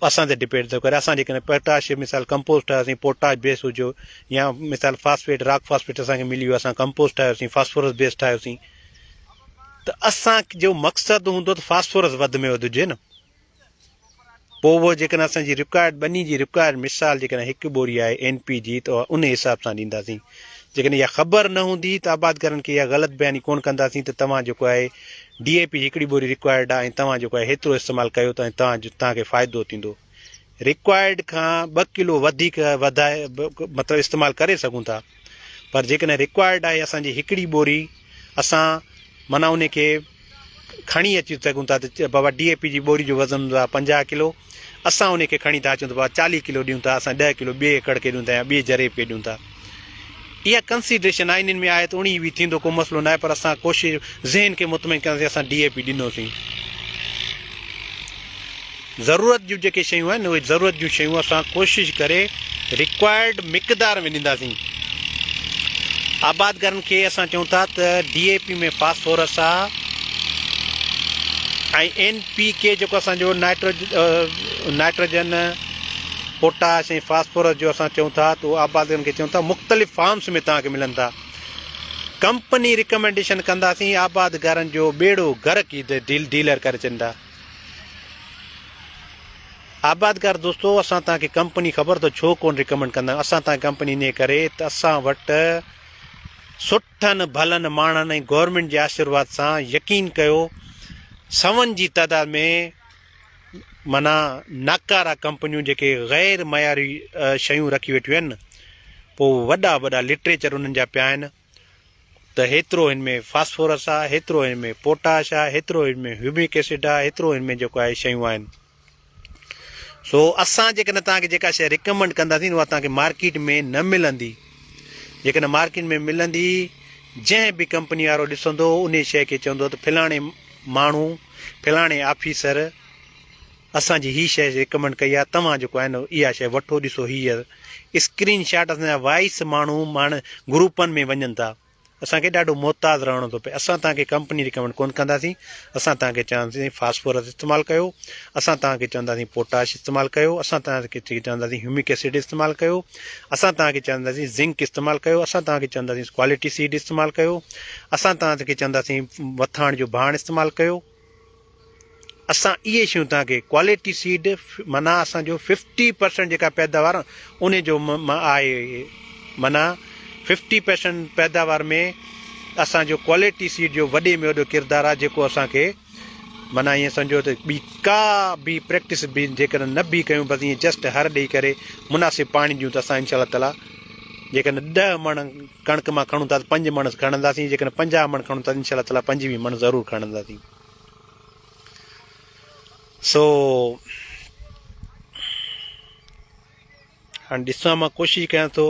اسان تي ڊپينڊ ٿو ڪري اسان جيڪڏهن پوٽاش مثال ڪمپوسٽ ٺاهيوسين پوٽاش بيس هجو يا مثال فاسفيٽ راڪ فاسفيٽ اسان کي ملي ويو اسان ڪمپوسٽ ٺاهيوسين فاسفورس بيس ٺاهيوسين ته اسان جو مقصد هوندو ته فاسفورس وڌ ۾ وڌ هجي نه پوء اهو جيڪڏهن اسان جي رڪوائرڊ ٻني جي رڪوائرڊ مثال جيڪڏهن هڪ ٻوري آهي اين پي جي ته اها ان حساب سان ڏينداسين جيڪڏهن اها خبر نه هوندي ته آبادگارن کي اها غلط بياني ڪونه ڪنداسين ته توهان جيڪو آهي ڊي اي پي جي هڪڙي ٻوري رڪوائرڊ آهي ۽ توهان جيڪو آهي هيترو استعمال ڪيو ته توهان توهان کي فائدو ٿيندو رڪوائرڊ کان ٻه ڪلو وڌيڪ وڌائي مطلب استعمال ڪري سگهون ٿا پر جيڪڏهن رڪوائرڊ آهي اسان جي هڪڙي ٻوري اسان معنيٰ ان کي کڻي اچي سگهون ٿا ته بابا ڊي اي پي جي ٻوري جو وزن هوندو آهي 50 ڪلو اسان ان کي کڻي ٿا اچون ته بابا 40 ڪلو ڏيون ٿا اسان 10 ڪلو ٻئي ايڪڙ کي ڏيون ٿا يا ٻئي جريب کي ڏيون ٿا اها ڪنسيڊريشن آهي انهن ۾ آهي ته اڻيهه ويهه ٿيندو ڪو مسئلو ناهي پر اسان ڪوشش ذهن کي مطمئن ڪنداسين اسان ڊي اي پي ڏنوسين ضرورت جون جيڪي شيون آهن اهي ضرورت جون شيون اسان ڪوشش ڪري رڪوائرڊ مقدار ۾ ڏينداسين. آبادگارن کي اسان چئون ٿا ته ڊي اي پي ۾ فاسفورس آ ۽ اين پي ڪي جيڪو اسان جو نائٽروجن پوٽاش ۽ فاسفورس جو اسان چئون ٿا ته اهو آبادگارن کي چئون ٿا مختلف فارمس ۾ توهان کي ملن ٿا ڪمپني رڪمينڊيشن ڪنداسين آبادگارن جو ٻيڙو غرق ئي ڊيلر ڪري ڇڏيندا. آبادگار دوستو اسان توهان کي ڪمپني خبر اٿو ڇو ڪون ريڪمنڊ ڪندا آهيون اسان توهان کي ڪمپني انهي ڪري ته اسان وٽ سٺن ڀلن ماڻهن ۽ گورنمينٽ جي آشيرواد سان يقين ڪيو سون جي تعداد ۾ معنيٰ ناڪارا ڪمپنيون جيڪي غير معياري شيون رکي ويٺيون آهن پوء وڏا وڏا لٽريچر انهن جا پيا آهن. ته هيترو هن ۾ فاسفورس آ، هيترو هن ۾ پوٽاش آ، هيترو هن ۾ هيومڪ ايسڊ آ، هيترو هن ۾ جيڪو آهي شيون آهن. سو اسان جيڪڏهن توهان کي جيڪا شيء ريڪمنڊ ڪنداسين اها توهان کي مارڪيٽ ۾ نه ملندي. جيڪڏهن مارڪيٽ ۾ ملندي جنهن به ڪمپني وارو ڏسندو انهي شيء کي چوندو ته فلاڻي ماڻهو فلاڻي آفيسر اسان جي هي شيء ريڪمنڊ ڪئي آهي توهان جيڪو آهي نه اها شيء وٺو ڏسو هي اسڪرين شاٽ اسان جا وائس ماڻهو ماڻ گروپن ۾ وڃن ٿا اسان کي ڏاڍو محتاط رهڻو ٿو پئي اسان توهان کي ڪمپني ريڪمنڊ ڪون ڪنداسين اسان توهان کي چونداسين فاسفورس استعمال ڪيو اسان توهان کي چونداسين پوٽاش استعمال ڪيو اسان توهان کي چونداسين هيومڪ ايسڊ استعمال ڪيو اسان توهان کي چونداسين زنڪ استعمال ڪيو اسان توهان کي چونداسين ڪوالٽي سيڊ استعمال ڪيو اسان توهان کي چونداسين وٿاڻ جو ڀاڻ استعمال ڪيو اسان اهي شيون توهان کي ڪوالٽي سيڊ معنيٰ اسان جو ففٽي پرسنٽ جيڪا پيداوار ان جو آهي معنيٰ ففٽي پرسنٽ پيداوار ۾ اسان جو ڪوالٽي سيڊ جو وڏي ۾ وڏو ڪردار آهي جيڪو اسان کي معنيٰ ائين سمجهو ته ٻي ڪا به پريڪٽس به جيڪڏهن نه به ڪيون بس ائين جسٽ هر ڏئي ڪري مناسب پاڻي ڏيون ته اسان انشاء الله تعاليٰ جيڪڏهن ڏهه مڻ ڪڻڪ مان کڻون ٿا ته پنج مڻ کڻنداسين، جيڪڏهن 50 مڻ کڻون ٿا ته انشاء الله تعاليٰ 25 مڻ ضرور کڻنداسين. سو هاڻي ڏسان مان ڪوشش ڪيان ٿو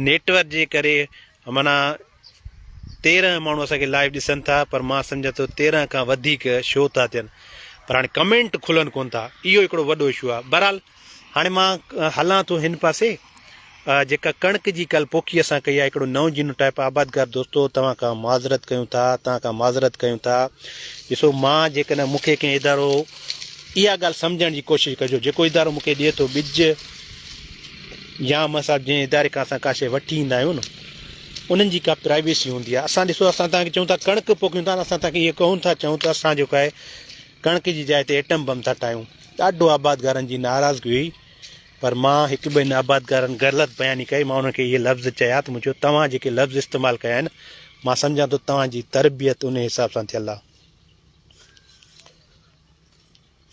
نيٽورڪ جي ڪري معنيٰ 13 ماڻهو اسان کي لائيو ڏسن ٿا پر مان سمجهان ٿو 13 کان وڌيڪ شو ٿا ٿين پر هاڻي ڪمينٽ کلن ڪون ٿا اهو هڪڙو وڏو اشو آهي بهرحال هاڻي مان هلان ٿو هن پاسي جيڪا ڪڻڪ جي ڪل پوکي اسان ڪئي آهي هڪڙو نئون جينو ٽائپ آبادگار دوستو توهان کان معذرت ڪيون ٿا توهان کان معذرت ڪيون ٿا ڏسو مان جيڪڏهن مون کي ڪنهن ادارو اها ڳالهه سمجهڻ جي ڪوشش ڪجو جيڪو ادارو مون کي ڏئي ٿو ٻج يا مان صاحب جنهن اداري کان اسان ڪا شيء وٺي ايندا آهيون نه انهن جي ڪا پرائيويسي هوندي آهي اسان ڏسو اسان توهان کي چئون ٿا ڪڻڪ پوکيون ٿا اسان توهان کي اهو ڪون ٿا چئون ته اسان جيڪو آهي ڪڻڪ جي جاء تي ايٽم بم ٿا ٺاهيون ڏاڍو آبادگارن جي ناراضگي هئي پر مان هڪ ٻن آبادگارن غلط بياني ڪئي مان انهن کي اهي لفظ چيا ته مون چيو توهان جيڪي لفظ استعمال ڪيا آهن مان سمجهان ٿو توهان جي تربيت ان حساب سان ٿيل آهي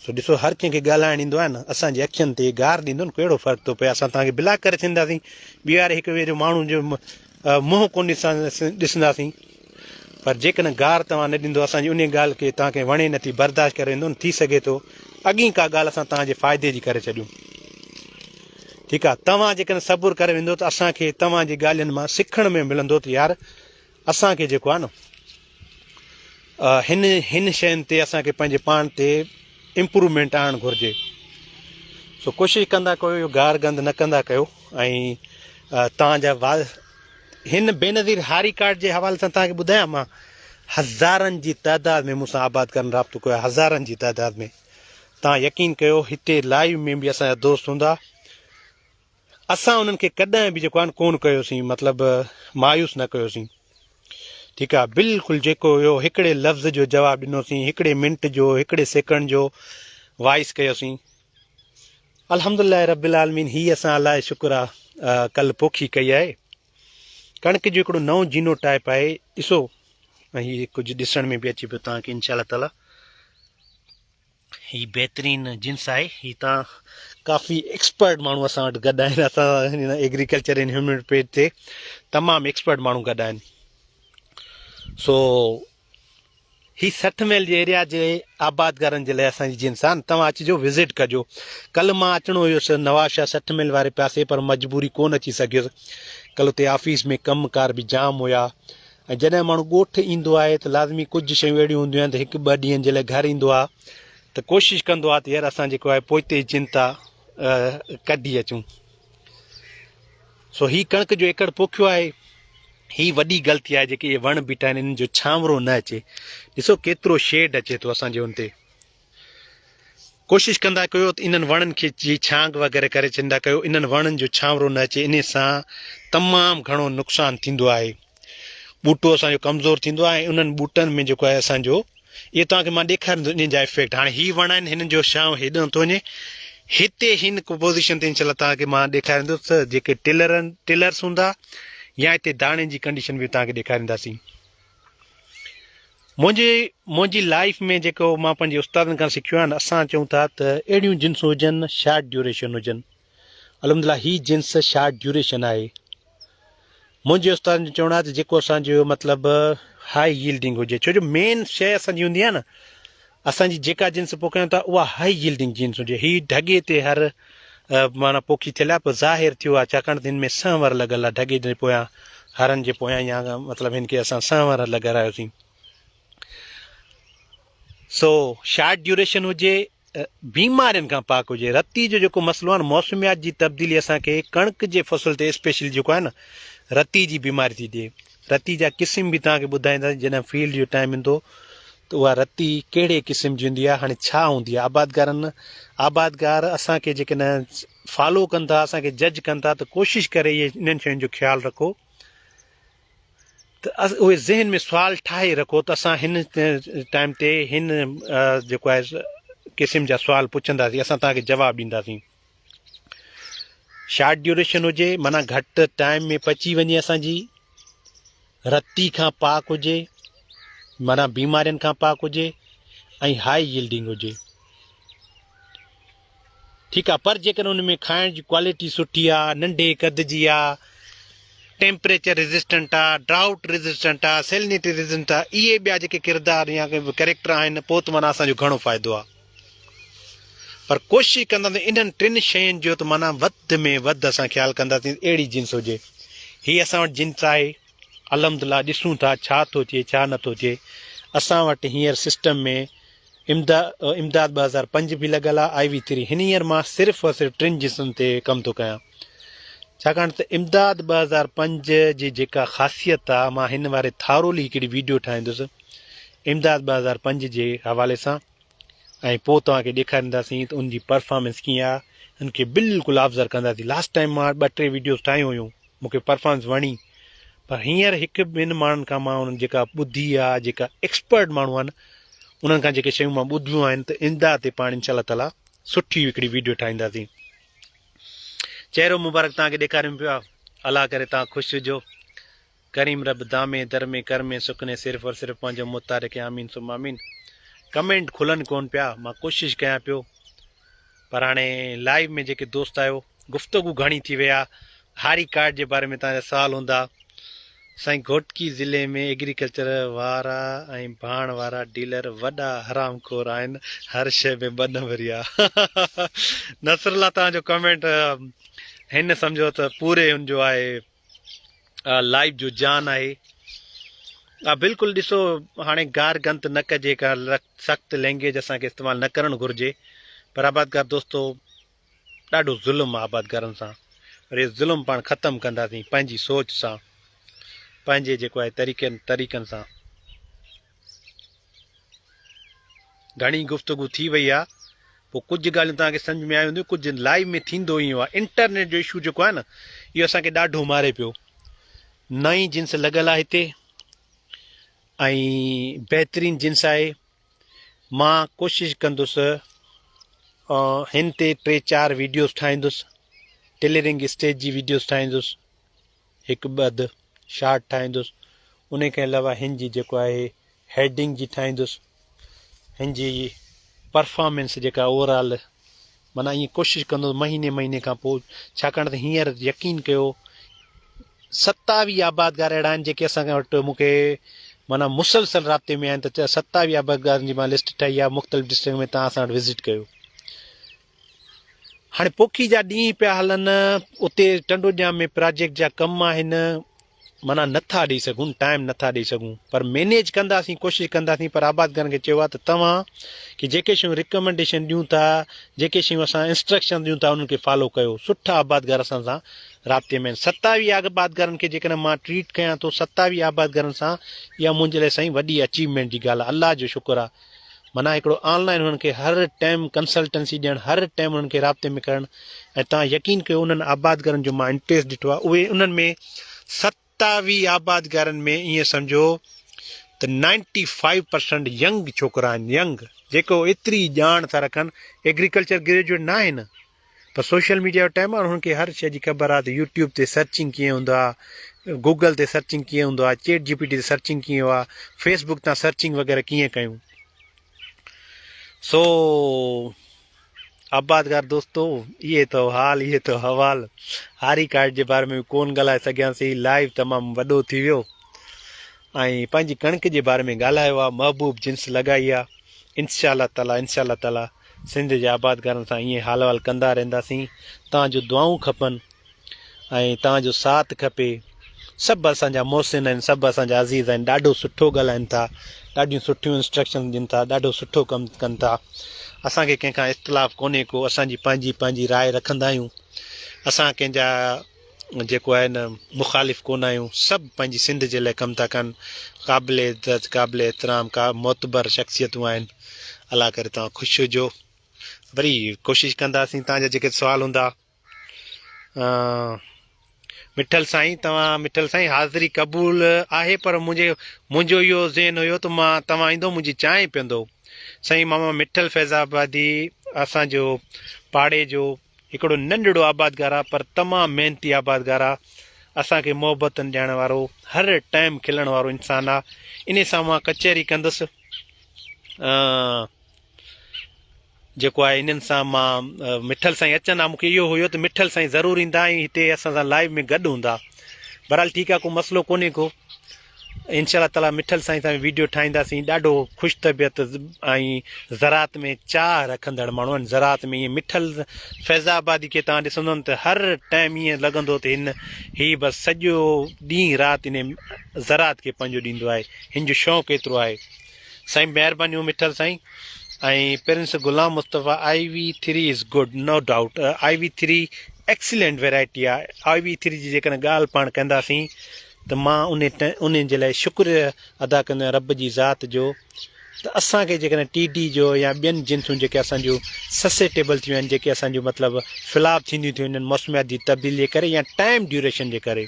سو ڏسو هر ڪنهن کي ڳالهائڻ ايندو آهي نه اسان جي اکين تي گار ڏيندو نه ڪهڙو فرق ٿو پئي اسان توهان کي بلاڪ ڪري ڇڏينداسين ٻي واري هڪ ٻئي جو ماڻهو جو منهن ڪونه ڏسنداسين پر جيڪڏهن گار توهان نه ڏيندو اسان جي ان ڳالهه کي توهان کي وڻي نٿي برداشت ڪري ويندو نه ٿي سگهي ٿو اڳي ڪا ڳالهه اسان توهان جي فائدي جي ڪري ڇڏيون ٺيڪ آهي توهان جيڪڏهن صبر ڪري ويندو ته اسان کي توهان جي ڳالهين مان سکڻ ۾ ملندو ته يار اسان کي جيڪو آهي نه هن هن شين تي اسان کي پنهنجي پاڻ تي امپروومينٽ آڻڻ گهرجي سو ڪوشش ڪندا ڪيو اهو گار گند نه ڪندا ڪيو ۽ توهان جا هن بينظير هاري ڪارڊ جي حوالي سان توهان کي ٻڌايان مان هزارن جي تعداد ۾ مون سان آباد ڪرڻ رابطو ڪيو هزارن جي تعداد ۾ توهان يقين ڪيو هتي لائيو ۾ به اسان جا دوست هوندا اسان انهن کي ڪڏهن به جيڪو آهي ڪون ڪيوسين مطلب مايوس نه ڪيوسين ٺيڪ آهي بلڪل جيڪو هيو هڪڙي لفظ جو جواب ڏنوسين هڪڙي منٽ جو هڪڙي سيڪنڊ جو وائس ڪيوسين الحمدلله رب العالمين هي اسان الله جو شڪر آ ڪل پوکي ڪئي آهي ڪڻڪ جو هڪڙو نئون جينو ٽائپ آهي ڏسو ۽ هي ڪجهه ڏسڻ ۾ به اچي پيو توهان کي انشاء الله تعالي هي بهترين جنس آهي هي تان ڪافي ايڪسپرٽ ماڻهو اسان وٽ گڏ آهن اسان هن ايگريڪلچر ان هيومن پيج تي تمام ايڪسپرٽ ماڻهو گڏ آهن سو هي 60 ميل جي ايريا جي آبادگارن جي لاء اسان جي جنس آهن توهان اچجو وزٽ ڪجو ڪل مان اچڻو هيس نواب شاهه 60 ميل واري پاسي پر مجبوري ڪون اچي سگهيس ڪل اتي آفيس ۾ ڪم ڪار به جام هيا ۽ جڏهن ماڻهو ڳوٺ ايندو آهي ته لازمي ڪجهه شيون اهڙيون هونديون آهن ته هڪ ٻه ڏينهن جي لاء گهر ايندو آهي ته ڪوشش ڪندو آهي ته يار اسان جيڪو آهي پوئتي چنتا ڪڍي اچون. سو هي ڪڻڪ جو ايڪڙ پوکيو آهي. هي وڏي غلطي آهي جيڪي اهي وڻ بيٺا آهن انهن جو ڇانورو نه اچي. ڏسو ڪيترو شيڊ اچي ٿو اسان جي ان تي. ڪوشش ڪندا ڪيو ته انهن وڻن کي جي ڇانگ وغيره ڪري ڇڏيندا ڪيو انهن وڻن جو ڇانورو نه اچي انهي سان تمام گهڻو نقصان ٿيندو آهي ٻوٽو اسان جو ڪمزور ٿيندو آهي ۽ انهن ٻوٽن ۾ جيڪو آهي اسان جو اهي توهان کي مان ڏيکاريندس انهن جا افيڪٽ هاڻي هي وڻ آهن هنن جو ڇانو هيڏانهن ٿو وڃي هتي هن پوزيشن تي انشاء الله توهان کي مان ڏيکاريندس ته جيڪي ٽلر ٽلرس هوندا يا هتي داڻي جي ڪنڊيشن به توهان کي ڏيکارينداسين منهنجي منهنجي لائيف ۾ جيڪو مان پنهنجي استادن کان سکيو آهي نه اسان چئون ٿا ته اهڙيون جنسون هجن شارٽ ڊيوريشن هجن الحمدلله هي جنس شارٽ ڊيوريشن آهي. منهنجي استادن جو چوڻ آهي ته جيڪو اسان جو مطلب هائي ييلڊنگ هجي ڇو جو مين شيء اسان جي هوندي آهي نه اسان جي جيڪا جنس پوکيون ٿا اها هائي ييلڊنگ جنس هجي. هي ڍڳي تي هر معنيٰ پوکي ٿيل آهي پر ظاهر ٿيو آهي ڇاڪاڻ ته هن ۾ سهنور لڳل آهي ڍڳي جي پويان هرن جي پويان يا مطلب هن کي اسان سهنور لڳارايوسين. سو شارٽ ڊيوريشن هجي بيمارين کان پاڪ هجي. رتي جو جيڪو مسئلو آهي نه موسميات جي تبديلي اسان کي ڪڻڪ جي فصل تي اسپيشلي جيڪو آهي نه رتي جي بيماري ٿي ڏئي. رتي جا قسم به توهان کي ٻڌائينداسين جڏهن فيلڊ جو ٽائيم ايندو ته اها رتي ڪهڙي قسم جي هوندي آهي هاڻي ڇا هوندي آهي آبادگارن آبادگار اسان کي جيڪڏهن فالو ڪن ٿا اسان کي جج ڪن ٿا ته ڪوشش ڪري اهي انهن شين جو خيال رکو. ته اهي ذهن ۾ سوال ٺاهي رکو ته اسان هن ٽائيم تي هن جيڪو آهي قسم جا سوال پڇنداسين اسان توهان کي جواب ڏينداسين. شارٽ ڊيوريشن هجي معنيٰ گهٽ ٽائيم ۾ پچي وڃي اسان جي رتي کان پاڪ هجي معنيٰ بيمارين کان پاڪ هجي ۽ هائي يلڊنگ هجي. ٺيڪ آ پر جيڪڏهن ان ۾ کائڻ جي ڪوالٽي سٺي آ، ننڍي قد جي آ، ٽيمپريچر ريزسٽنٽ آ، ڊرائوٽ ريزسٽنٽ آ، سيلنيٽي ريزسٽنٽ آ، اهي ٻيا جيڪي ڪردار يا ڪريڪٽر آهن پوء ته معنيٰ اسان جو گهڻو فائدو آ. پر ڪوشش ڪنداسين انهن ٽن شين جو ته معنيٰ وڌ ۾ وڌ اسان خيال ڪنداسين اهڙي جنس هجي. هي اسان وٽ جنس آهي الحمدلله ڏسون ٿا ڇا ٿو ٿئي ڇا نٿو ٿئي. اسان وٽ هينئر سسٽم ۾ امداد 2005 به لڳل آ آء وي ٿري هينئر مان صرف اور صرف ٽن جنسن تي ڪم ٿو ڪيان ڇاڪاڻ ته امداد 2005 جي جيڪا خاصيت آ مان هن واري ٿارولي هڪڙي ويڊيو ٺاهيندس امداد 2005 جي حوالي سان ۽ پوء توهان کي ڏيکارينداسين ته ان جي پرفارمنس ڪيئن آ ان کي بلڪل آبزرو ڪنداسين لاسٽ ٽائيم مان ٻه ٽي ويڊيوز ٺاهيون هيون مون کي پرفارمنس وڻي پر هينئر هڪ ٻن ماڻهن کان مان انهن جيڪا ٻڌي آ جيڪا ايڪسپرٽ ماڻهو آهن انهن کان جيڪي شيون مان ٻڌيون آهن ته اندا تي پاڻ انشاء الله تعالي سٺي هڪڙي ويڊيو ٺاهينداسين. چهرو مبارڪ توهان کي ڏيکاريون پيا الله ڪري توهان خوش هجو ڪريم رب دامي درمي ڪرمي سڪني صرف اور صرف پنهنجو محتاج رکي آمين ثم آمين ڪمينٽ کلن ڪون پيا مان ڪوشش ڪيان پيو پر هاڻي لائيو ۾ جيڪي دوست آهيو گفتگو گهڻي ٿي وئي آهي هاري ڪارڊ جي باري ۾ توهان جا سوال هوندا سائين گهوٽڪي ضلعي ۾ ايگريڪلچر وارا ۽ ڀاڻ وارا ڊيلر وڏا حرام خور آهن هر شئي ۾ ٻه نمبري آ نصر الله توهان جو ڪمينٽ هن سمجهو ته پوري هن جو آهي لائيف جو جان آهي آ بلڪل ڏسو هاڻي گار گند نه ڪجي ڪا سخت لينگويج اسان کي استعمال نه ڪرڻ گهرجي پر آبادگار دوستو ڏاڍو ظلم آ آبادگارن سان پر هي ظلم پاڻ ختم ڪنداسين پنهنجي سوچ سان پنهنجي جيڪو آهي طريقن طريقن سان گهڻي گفتگو ٿي وئي آ پوء ڪجهه ڳالهيون توهان کي سمجهه ۾ آيون هونديون ڪجهه لائيو ۾ ٿيندو ائين آ انٽرنيٽ جو اشو جيڪو آهي نه اهو اسان کي ڏاڍو ماري پيو نئين جنس لڳل آ هتي ۽ بهترين جنس آهي مان ڪوشش ڪندس هن تي ٽي چار ويڊيوز ٺاهيندس ٽيلرنگ اسٽيج جي ويڊيوز ٺاهيندس هڪ ٻه اڌ شارٽ ٺاهيندس ان کان علاوه هن جي جيڪو آهي هيڊنگ جي ٺاهيندس هن جي پرفارمنس جيڪا اوور آل معنيٰ ائين ڪوشش ڪندس مهيني مهيني کان پوء ڇاڪاڻ ته هينئر يقين ڪيو 27 آبادگار اهڙا آهن جيڪي اسان وٽ مون کي معنيٰ مسلسل رابطي ۾ آهن ته 27 آبادگارن جي مان لسٽ ٺاهي آهي مختلف ڊسٽرڪٽ ۾ تان اسان وٽ وزٽ ڪيو هاڻي پوکي جا ڏينهن پيا هلن، اتي ٽنڊو ڄام ۾ پراجيڪٽ جا ڪم آهن، معنيٰ نٿا ڏئي سگهون، ٽائيم نٿا ڏئي سگهون، پر مينيج ڪنداسين، ڪوشش ڪنداسين، پر آبادگارن کي چيو آهي ته توهان کي جيڪي شيون رڪمينڊيشن ڏيون ٿا، جيڪي شيون اسان انسٽرڪشن ڏيون ٿا انهن کي فالو ڪيو، سٺا آبادگار اسان سان رابطي ۾ آهن، 27 آبادگارن کي جيڪڏهن مان ٽريٽ ڪيان ٿو، 27 آبادگارن سان، اها منهنجي لاء سائين وڏي اچيومينٽ جي ڳالهه آهي، الله جو شڪر آهي. معنيٰ هڪڙو آن لائن انهن کي هر ٽائيم ڪنسلٽنسي ڏيڻ هر ٽائيم انهن کي رابطي ۾ ڪرڻ ۽ توهان يقين ڪيو انهن آبادگارن جو مان انٽريسٽ ڏٺو آهي اهي انهن ۾ 27 آبادگارن ۾ ائين سمجهو ته 95 پرسنٽ ينگ ڇوڪرا آهن ينگ جيڪو ايتري ڄاڻ ٿا رکن ايگريڪلچر گريجوئيٽ نه آهن پر سوشل ميڊيا جو ٽائيم آهي انهن کي هر شيء جي خبر آهي ته يوٽيوب تي سرچنگ ڪيئن هوندو آهي گوگل تي سرچنگ ڪيئن هوندو آهي چيٽ جي پي ٽي تي سرچنگ ڪيئن آهي فيس بڪ تان سرچنگ وغيره ڪيئن ڪيون سو آبادگار دوستو اهي اٿو حال اهي اٿو حوال هاري ڪارڊ جي باري ۾ به ڪون ڳالهائي سگهياسين لائيو تمام وڏو ٿي ويو ۽ پنهنجي ڪڻڪ جي باري ۾ ڳالهايو آ محبوب جنس لڳائي آ انشاء الله تعالي انشاء الله تعالي سنڌ جي آبادگارن سان ائين حال احوال ڪندا رهنداسين توهان جون دعائون کپن ۽ توهان جو ساٿ کپي. سڀ اسان جا محسن آهن، سڀ اسان جا عزيز آهن، ڏاڍو سٺو ڳالهائين ٿا، ڏاڍيون سٺيون انسٽرڪشنز ڏين ٿا، ڏاڍو سٺو ڪم ڪن ٿا. اسان کي ڪنهن کان اختلاف ڪونهي ڪو، اسان جي پنهنجي پنهنجي راء رکندا آهيون. اسان ڪنهن جا جيڪو آهي نه مخالف ڪونه آهيون. سڀ پنهنجي سنڌ جي لاء ڪم ٿا ڪن. قابل عزت، قابل احترام، معتبر شخصيتون آهن. الله ڪري توهان خوش هجو. وري ڪوشش ڪنداسين توهان جا جيڪي سوال هوندا. مٺل سائين توهان مٺل سائين حاضري قبول آهي پر منهنجي منهنجو اهو ذهن هيو ته مان توهان ايندو منهنجي چانهه پيئندو سائين ماما مٺل فيض آبادي اسان جو پاڙي جو هڪڙو ننڍڙو آبادگار آ پر تمام محنتي آبادگار آ اسان کي محبتن ڏيڻ وارو هر ٽائم کلڻ وارو انسان آ انهي سان مان ڪچهري ڪندس جيڪو آهي انهن سان مان مٺل سائين اچن ها مونکي اهو هيو ته مٺل سائين ضرور ايندا ۽ هتي اسان سان لائيو ۾ گڏ هوندا بهرحال ٺيڪ آهي ڪو مسئلو ڪونهي ڪو انشاء الله تعالي مٺل سائين سان ويڊيو ٺاهينداسين ڏاڍو خوش طبيعت ۽ زراعت ۾ چاهه رکندڙ ماڻهو آهن زراعت ۾ ائين مٺل فيض آبادي کي تان ڏسندو ته هر ٽائيم ائين لڳندو ته هن هي بس سڄو ڏينهن رات ان زراعت کي پنهنجو ڏيندو آهي هن جو شوق ايترو آهي سائين مهربانيون Mithal Sain ۽ prince Ghulam Mustafa I V three is good no doubt I V three excellent variety آ آئي وي ٿري جي جيڪڏهن ڳالهه پاڻ ڪنداسين ته مان ان ان جي لاء شڪر ادا ڪندو آهيان رب جي ذات جو ته اسان کي جيڪڏهن ٽي ڊي جو يا ٻين جنسون جيڪي اسان جون سسيٽيبل ٿيون آهن جيڪي اسان جون مطلب فلاپ ٿينديون ٿيون وڃن موسميات جي تبديلي جي ڪري يا ٽائيم ڊيوريشن جي ڪري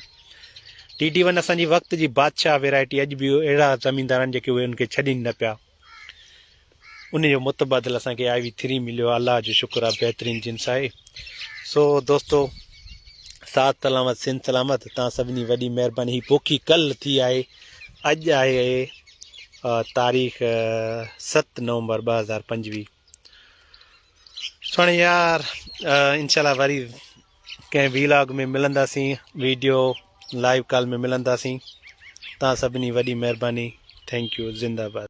ٽي ڊي ون اسان جي وقت جي بادشاهه ويرائٽي اڄ به اهڙا زميندار آهن جيڪي اهي ان کي ڇڏين نه پيا ان جو متبادل اسان کي آء وي ٿري مليو آهي الله جو شڪر آهي بهترين جنس آهي سو دوستو ساٿ سلامت سنڌ سلامت تان سڀني وڏي مهرباني هي پوکي ڪل ٿي آهي اڄ آهي تاريخ 7 نومبر 2025 سهڻي يار انشاء الله وري ڪنهن ويلاگ ۾ ملنداسين ويڊيو لائيو ڪال ۾ ملنداسين تان سڀني وڏي مهرباني thank you زنده باد.